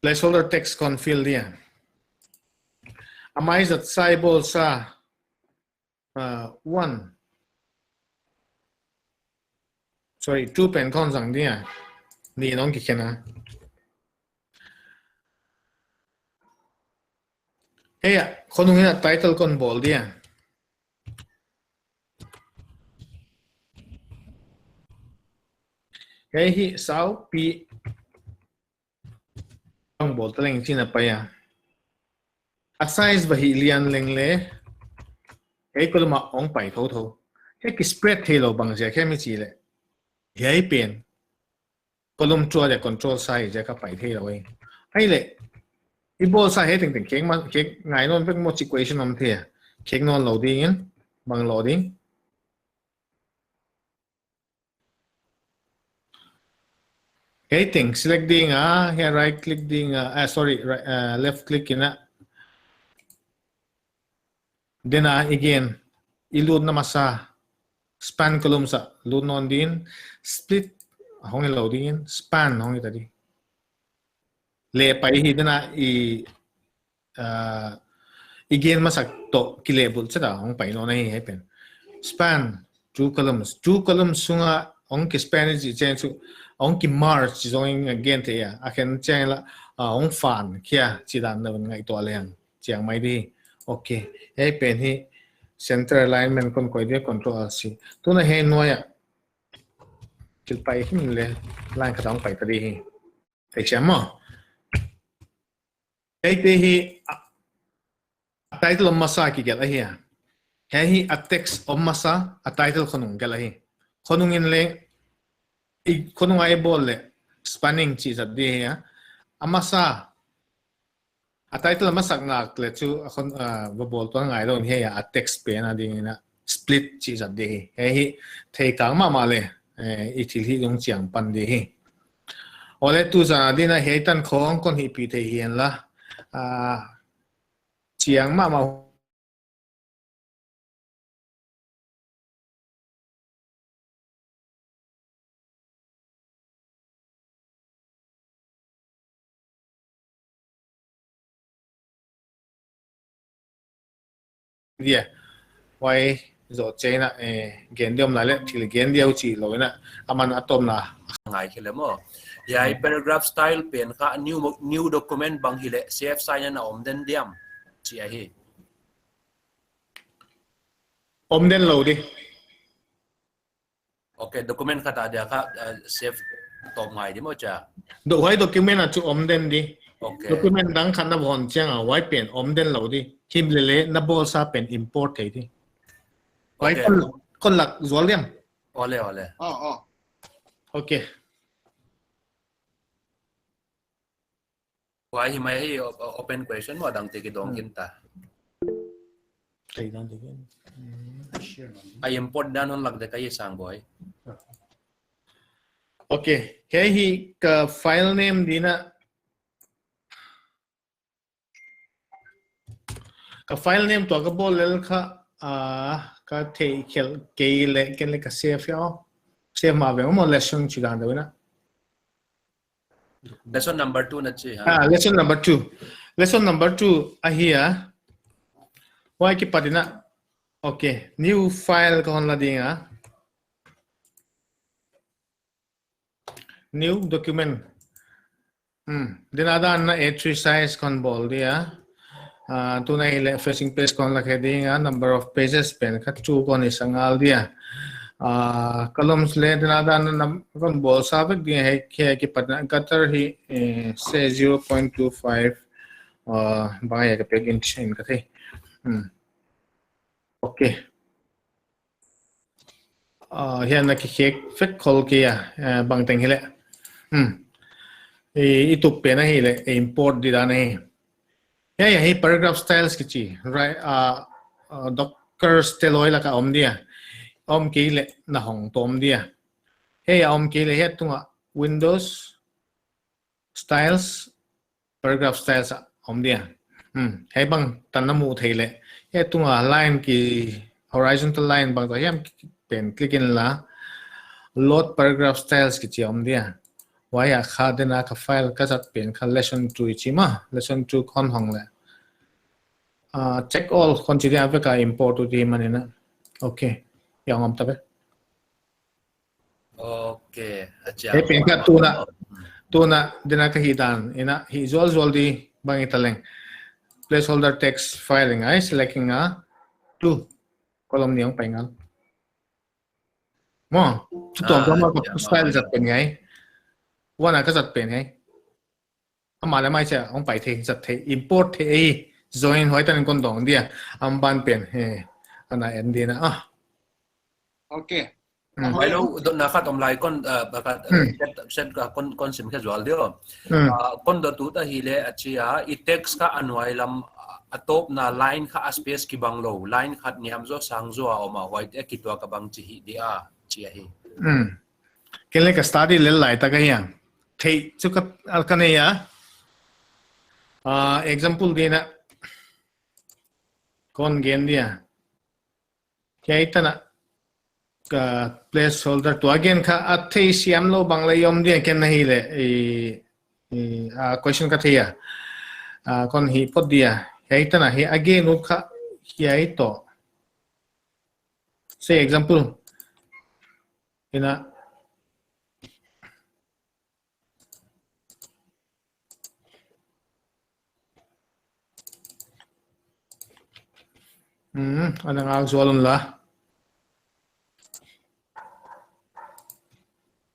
placeholder text kon fill dia. A mai zat sai bawl sa, ah, one. Sorry, two pen kon zang dia. Nih in hong kikhen a. Hiai a, khonung in a title kon bawl dia. Hiai hi sau pi bang bawl ta leng chihna pai a. A size va hih lian leng leh. Hiai column a hong pai thouthou. Hiai ki spread theilou bang ziak hiam i chih leh. Hiai pen. Column chu a dia control sa hi ziak a pai theilou ahi. Ahihleh. I bawl sa hiai tengteng khek man, khek ngai nawn vek maw chih question om thei a. Khek nawnlou dingin. Bang lou ding. Hiai teng select ding a, hiai right click ding a, ah, sorry, right, ah, left click in a. Then a, again, i lutna masa, span columns a lut nawn din, split hong hi lou din, span hong hi ta di. Leh pai hi, then a i, ah, i gen masak toh kilehbulh chet a hong pai nawn ahi hiai pen. Span two columns, two columns sunga hong ki span i chih chiang chu hong ki merge chih zong in a gen thei a, a khen chiang la, ah, hong fan khia chih dan na ngaihtuah leng chiang mai di. Ok, hiai pen hi center alignment kon koih dia, control C. Tuna hiai nuai a thil pai himhim leh line khat hong pai ta di hi. Thei siam maw? Hiaite hi, a, a title om masa kigelh ahi a. Hiai hi a text om masa, a title khonung gelh ahi. Khonung in leng, i khonung a i bawl leh spanning chih zat di ahi a. A masa, a title a masak nak leh chu a khon, ah, va bawl tuan ngai lou in hiai a, a text pen a ding in a split chih zat di ahi. Hiai hi thei kang mahmah leh, eh, i thil hih zong chiang pan di ahi. Awle, tu zan a ding in a hiai tan khong kon hihpih thei hi hen la. Ah, chiang mahmah dia. Huai zoh chiang in a, eh, gen di om lai leh, thil gen di uh chih lou in a, aman a tawpna ngai khe leh maw. Hiai paragraph style pen kha new, new document bang hi leh, save sign in a om den diam chih ahi. Om den lou di. Ok, document khat a dia kha, uh, save tawp ngai di maw chia. Do, huai document a chu om den di. Ok. Document dang khat na von chiang a, huai pen om den lou di. Himhim leh leh na bawlsa pen import thei di. Huai ok. Kon, kon lak zual diam. Awle, awle. Oh, oh. Ok. Huai hi mai hi o-, o-, open question maw, dangte kidong khin ta. Kei dangte khin. A import dan hon lak dek ahi Sangboi. Ok. Hiai hi ka file name di in a. Ka file name tua ka bawl lel kha, ah, ka thei khelh kei leh, ken leh ka save hiau. Save mah ve maw, lesson chih dan deuh in a. Lesson number two na chi, ha? Ah, lesson number two. Lesson number two ahi a. Huai kipat in a. Ok, new file ka hon la ding a. New document. Hmm. Dena dan in a A three size kon bawl dia. Ah, tuna hi leh facing page kon la khe ding a, number of pages pen kha two kon i sa ngal dia. Ah, columns leh dena dan in a kon bawlsa vek ding a, hiai, hiai kipat in a gutter hi, eh, say zero point two five, ah, bang a ka pek inch in ka thei. Hmm. Ok. Ah, hiai in a kikhek vek khol kei a, eh, bangteng hi leh. Hmm. I, i tup pen ahi leh, i import di dan ahi. Hiai, hiai hi paragraph styles kichi, right? Ah, ah, Docker style huai lak a om dia. Om kei leh na hong tawm dia. Hiai a om kei leh hiai tung a Windows styles, paragraph styles a om dia. Hmm, hiai bang tan na muh theih leh. Hiai tung a line ki horizontal line bang zah hiam pen click in la. Load paragraph styles kichi a om dia. Huai a kha dena ka file ka zat pen kha lesson two i chi maw. Lesson two kon hong leh. Ah, check all kon chi dia vek a import ut di man in a. Ok. Hiai om ta ve. Ok, a chia. Hiai pen kha tuna, tuna dena ka hih dan in a hih zualzual di bang i ta leng. Placeholder text file ngai, selecting a two column ni hong pai ngal. Maw, chu tuam Ah, tuam a ka chia, style maw. Zat pen ngai. Huan a ka zat pen ngai. Amah leh amah chia hong pai thei, zat thei, import thei ei, join huai tan in kon dong dia, a ban pen, he, ana en ding a, ah. Ok. Hmm. Huai lou, dotna khat om lai kon, ah, ba khat, ah, Hmm. set, set ka kon, kon sim khe zual dia. Hmm. Ah, kon dot ut ahi leh a chia, i text kha a nuai lam, ah, a tawpna line kha a space kibang lou, line khat niam zaw sang zaw a om a, huaite kituak a bang chi hi dia, chi ahi. Hmm. Ken leh ka study lel lai tak ahi a. Hei, chu ka, a ka nei a. Ah, example dingin a kon gen dia. Hiai tan a, ka placeholder tua gen kha a theisiam lou bang leh om dia ken na hi leh, i, i, a question ka thei a. A kon hih phot dia. Hiai tan a hi a gen ut kha hiai toh. Say example. Ina. Hmm, ana ngak zual un la.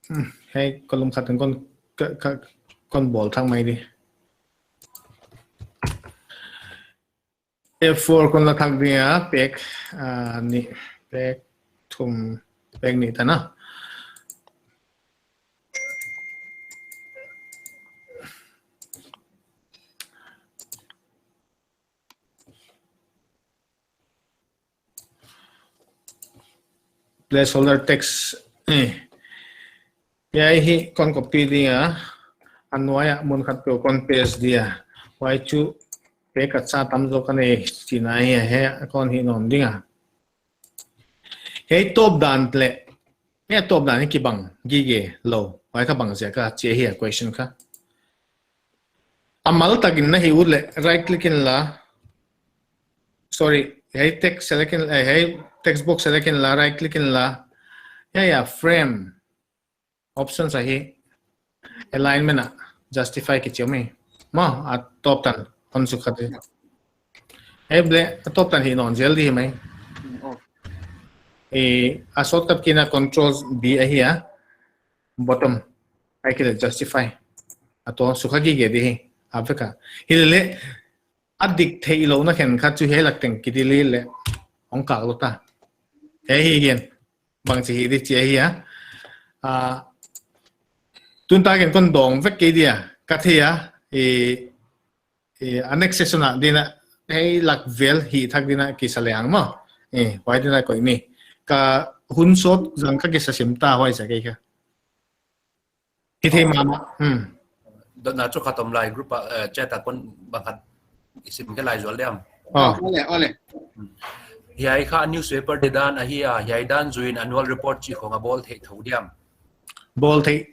Hmm, hei, column khat kon, ka, ka, kon bawl thak mai di. F four kon la thak dia, pek, ah, nih, pek thum, pek nih tan a. Placeholder text, eh. Hiai hi kon copy dia, a nuai a mun khat peuh kon paste dia. Huai chu pek a cha tam zaw ka nei chihna hi a, hiai kon hih nawn ding a. Hiai tawp dan leh, hiai tawp dan hi kibang gige lou. Huai kha bang ziak a chih ahi a question kha. A mal takin na hih ut leh right click in la. Sorry, hiai text select in, eh, hiai text box select in la, right click in la. Hiai a frame options ahi, alignment a justify kichi om hi. Maw, a tawp tan hon sukha di. Hiai bel a tawp tan hih nawn zel di mai. Oh. Eh, a shortcut key na control B ahi a. Bottom. Hiai key leh justify. A toh sukha gige di hi. A vek a. Hilele a dik theihlouhna khenkhat chu hiai lak teng kidelete leh hong kak lou ta. Hiai hi gen. Bangchi hih di chih ahi a. Ah, tun takin kon dawng vek kei dia. Ka thei a. I, i, a next session a dingin a, hiai lak vel hih thak dingin a kisa leng maw. Eh, huai dingin a koih ni. Ka hun sawt zang ka kisa sim ta huai sa kei kha. Hithei mahmah. Hmm. Dotna chu khat om lai group a, eh, chat a kon bang khat i sim khe lai zual diam. Oh. Ole, ole. Hmm. Hiai kha newspaper di dan ahi a, hiai dan zuiin annual report chih khong a bawl theih thou diam. Bawl theih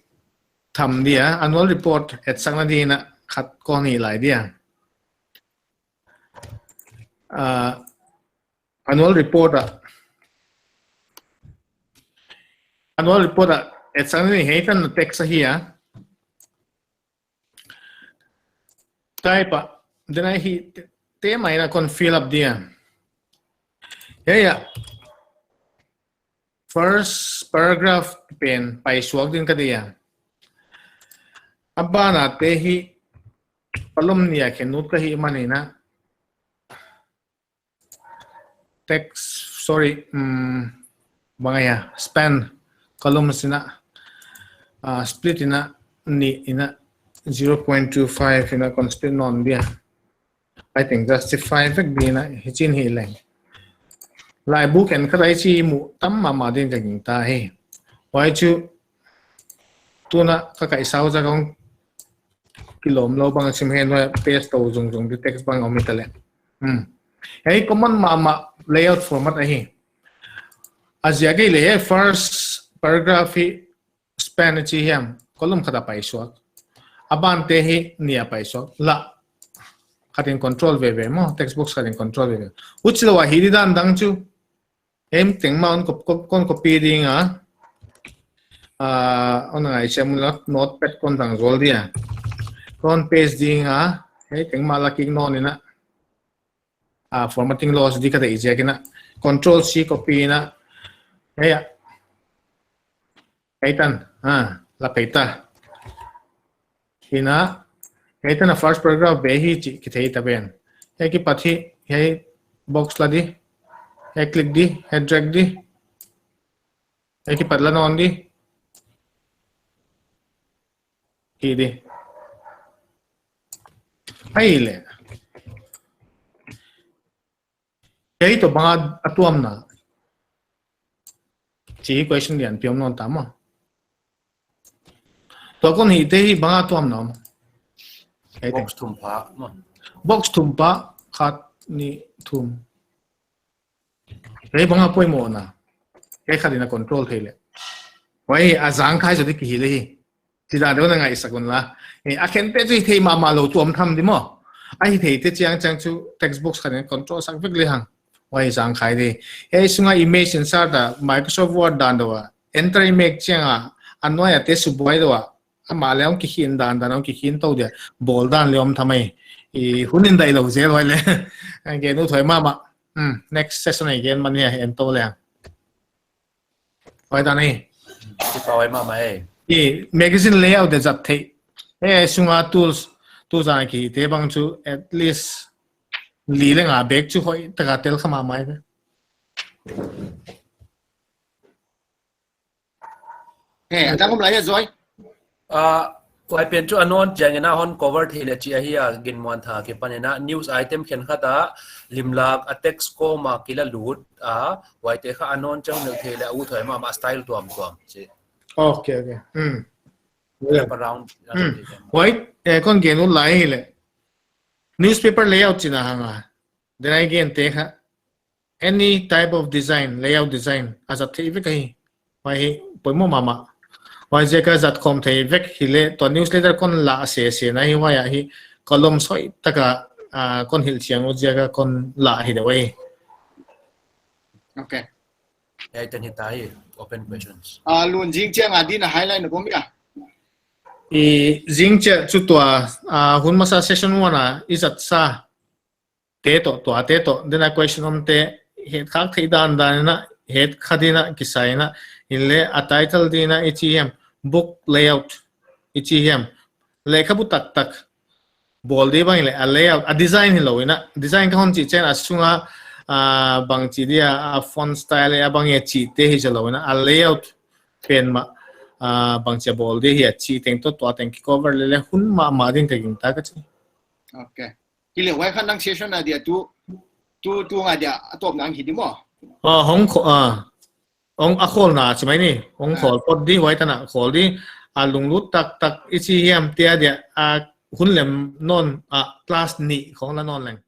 tham dia, annual report etsakna dingin a khat kon hih lai dia. Ah, annual report a. Annual report a, etsakna ding hiai tan text ahi a. Type a, dingin a hi te, te mai na kon fill up dia. Hiai a. First paragraph pen paisuak ding ka deih a. A ban a te hi column nih a khen ut ka hih manin a. Text, sorry, um, bang ahi a, span, column sina, ah, split ina, nih ina, zero point two five ina kon split nawn dia. I think justify vek dingin a, hichi'n hi leng. Laibu khenkhat a hichi mu tam mahmah ding ka gingta hi. Huai chu, tuna ka kaihsa uh ziak a kilawm lou bang sim hen huai paste tou zungzung di text bang om hita leh. Hmm. Hiai common mahmah layout format ahi. A ziak ahihleh hiai first paragraph hi span chi hiam, column khat a paisuak. A ban te hi nih a paisuak. La, khat in control veve maw, text box khat in control veve. Huchilou a hi di dan dang chu. Hiai teng mah kon cop-, kon copy ding a. Ah, kon ngaihsiam un la notepad kon zang zual dia. Kon paste ding a. Hiai teng mah la kik nawn ina. Ah, formatting loss di ka deih ziak ina. Control C copy ina. Hiai a. Hiai tan. Ah, la pei ta. Ina, hiai tan a first paragraph bek hi chih kithei ta ven. Hiai kipat hi, hiai box la di. Hiai click di, hiai drag di. Hiai kipat la nawn di. Hi di. Ahihleh. Hiai toh bang a tuamna. Chih question lian piom nawn ta maw. Tua kon hihte hi bang a tuam na om? Hei te. Box thum pha, maw. Box thum pha, khat, nih, thum. Hei bang a poimoh na. Hei khat in a control thei le. Huai a zangkhai zaw di ki hi le hi. Chi dan deuh na ngaihsak un la. Eh, a khente chu hithei mahmah lou tuam tham di maw. A hitheite chiangchiang chu textbooks khat in control sak vek le hang. Huai zangkhai di. Hei sunga image insert a Microsoft Word dan deuh a. Enter i mek chiang a, a nuai a te subuai deuh a. Amah le hong kikhin dandan, hong kikhin tou dia. Bawl dan le om tham ei. I hun in daih lou zel huai le. Gen uthuai mahmah. Hmm, next session a i gen man hi a, en tou le. Huai dan ei. Kipak huai mahmah ei. I magazine layout deuh zat theih. Eh, sunga tools, tools a kihihte bang chu at least li le nga bek chu hoihtak a tel kha mahmah ei. Eh, a dang om lai hia Zoi? Ah, huai pen chu a nawn chiang in a hon cover thei le chih ahi a, Ginmuantha kipan in a news item khenkhat a limlak a text kawm a kila lut a, huaite kha a nawn chiang neu thei le a uthuai mahmah style tuamtuam chi. Okay, okay. Hmm. Wrap around. Hmm. Huai, eh, kon gen ut lai hi le. Newspaper layout chihna hang a. Then a gen te kha. Any type of design, layout design, a zat theih vek ahi. Huai hi poimoh mahmah. Huaiziak a zat khawm thei vek hi le, tua newsletter kon la sese na hi huai a hi, column hoihtak a, ah, kon hilh chiang ut ziak a kon la hi deuh ei. Okay. Hei ten hi ta hi, open questions. Ah, lun zing chiang a din a highlight na bawm ia? I zing chiang chu tua, ah, hun masa session one a i zat sa te toh, tuate toh, then a question omte, het khak theih dandan in a, het kha din a, kisai in a, in le a title din a, i chi hiam, book layout, i chi hiam, lehkhabu taktak, bawl di bang in le, a layout, a design hilou in a, design ka hon chih chiang a sunga, ah, bangchi dia, a font style a bang e chihte hi zaw lou in a, a layout pen mah, ah, bangchi a bawl di hia chih teng toh, tua teng ki cover lele hun mahmah din ka gingta ka chi. Okay. Hi le huai kha nang session a dia tu, tu, tu nga dia a tawpna hi di maw? Ah, hong kho-, ah, hong a khawlna chi mai ni, hong khawl phot di huai tan a khawl di, a lunglut taktak i chi hiam tia dia, a hun lem nawn a class nih khong la nawn leng.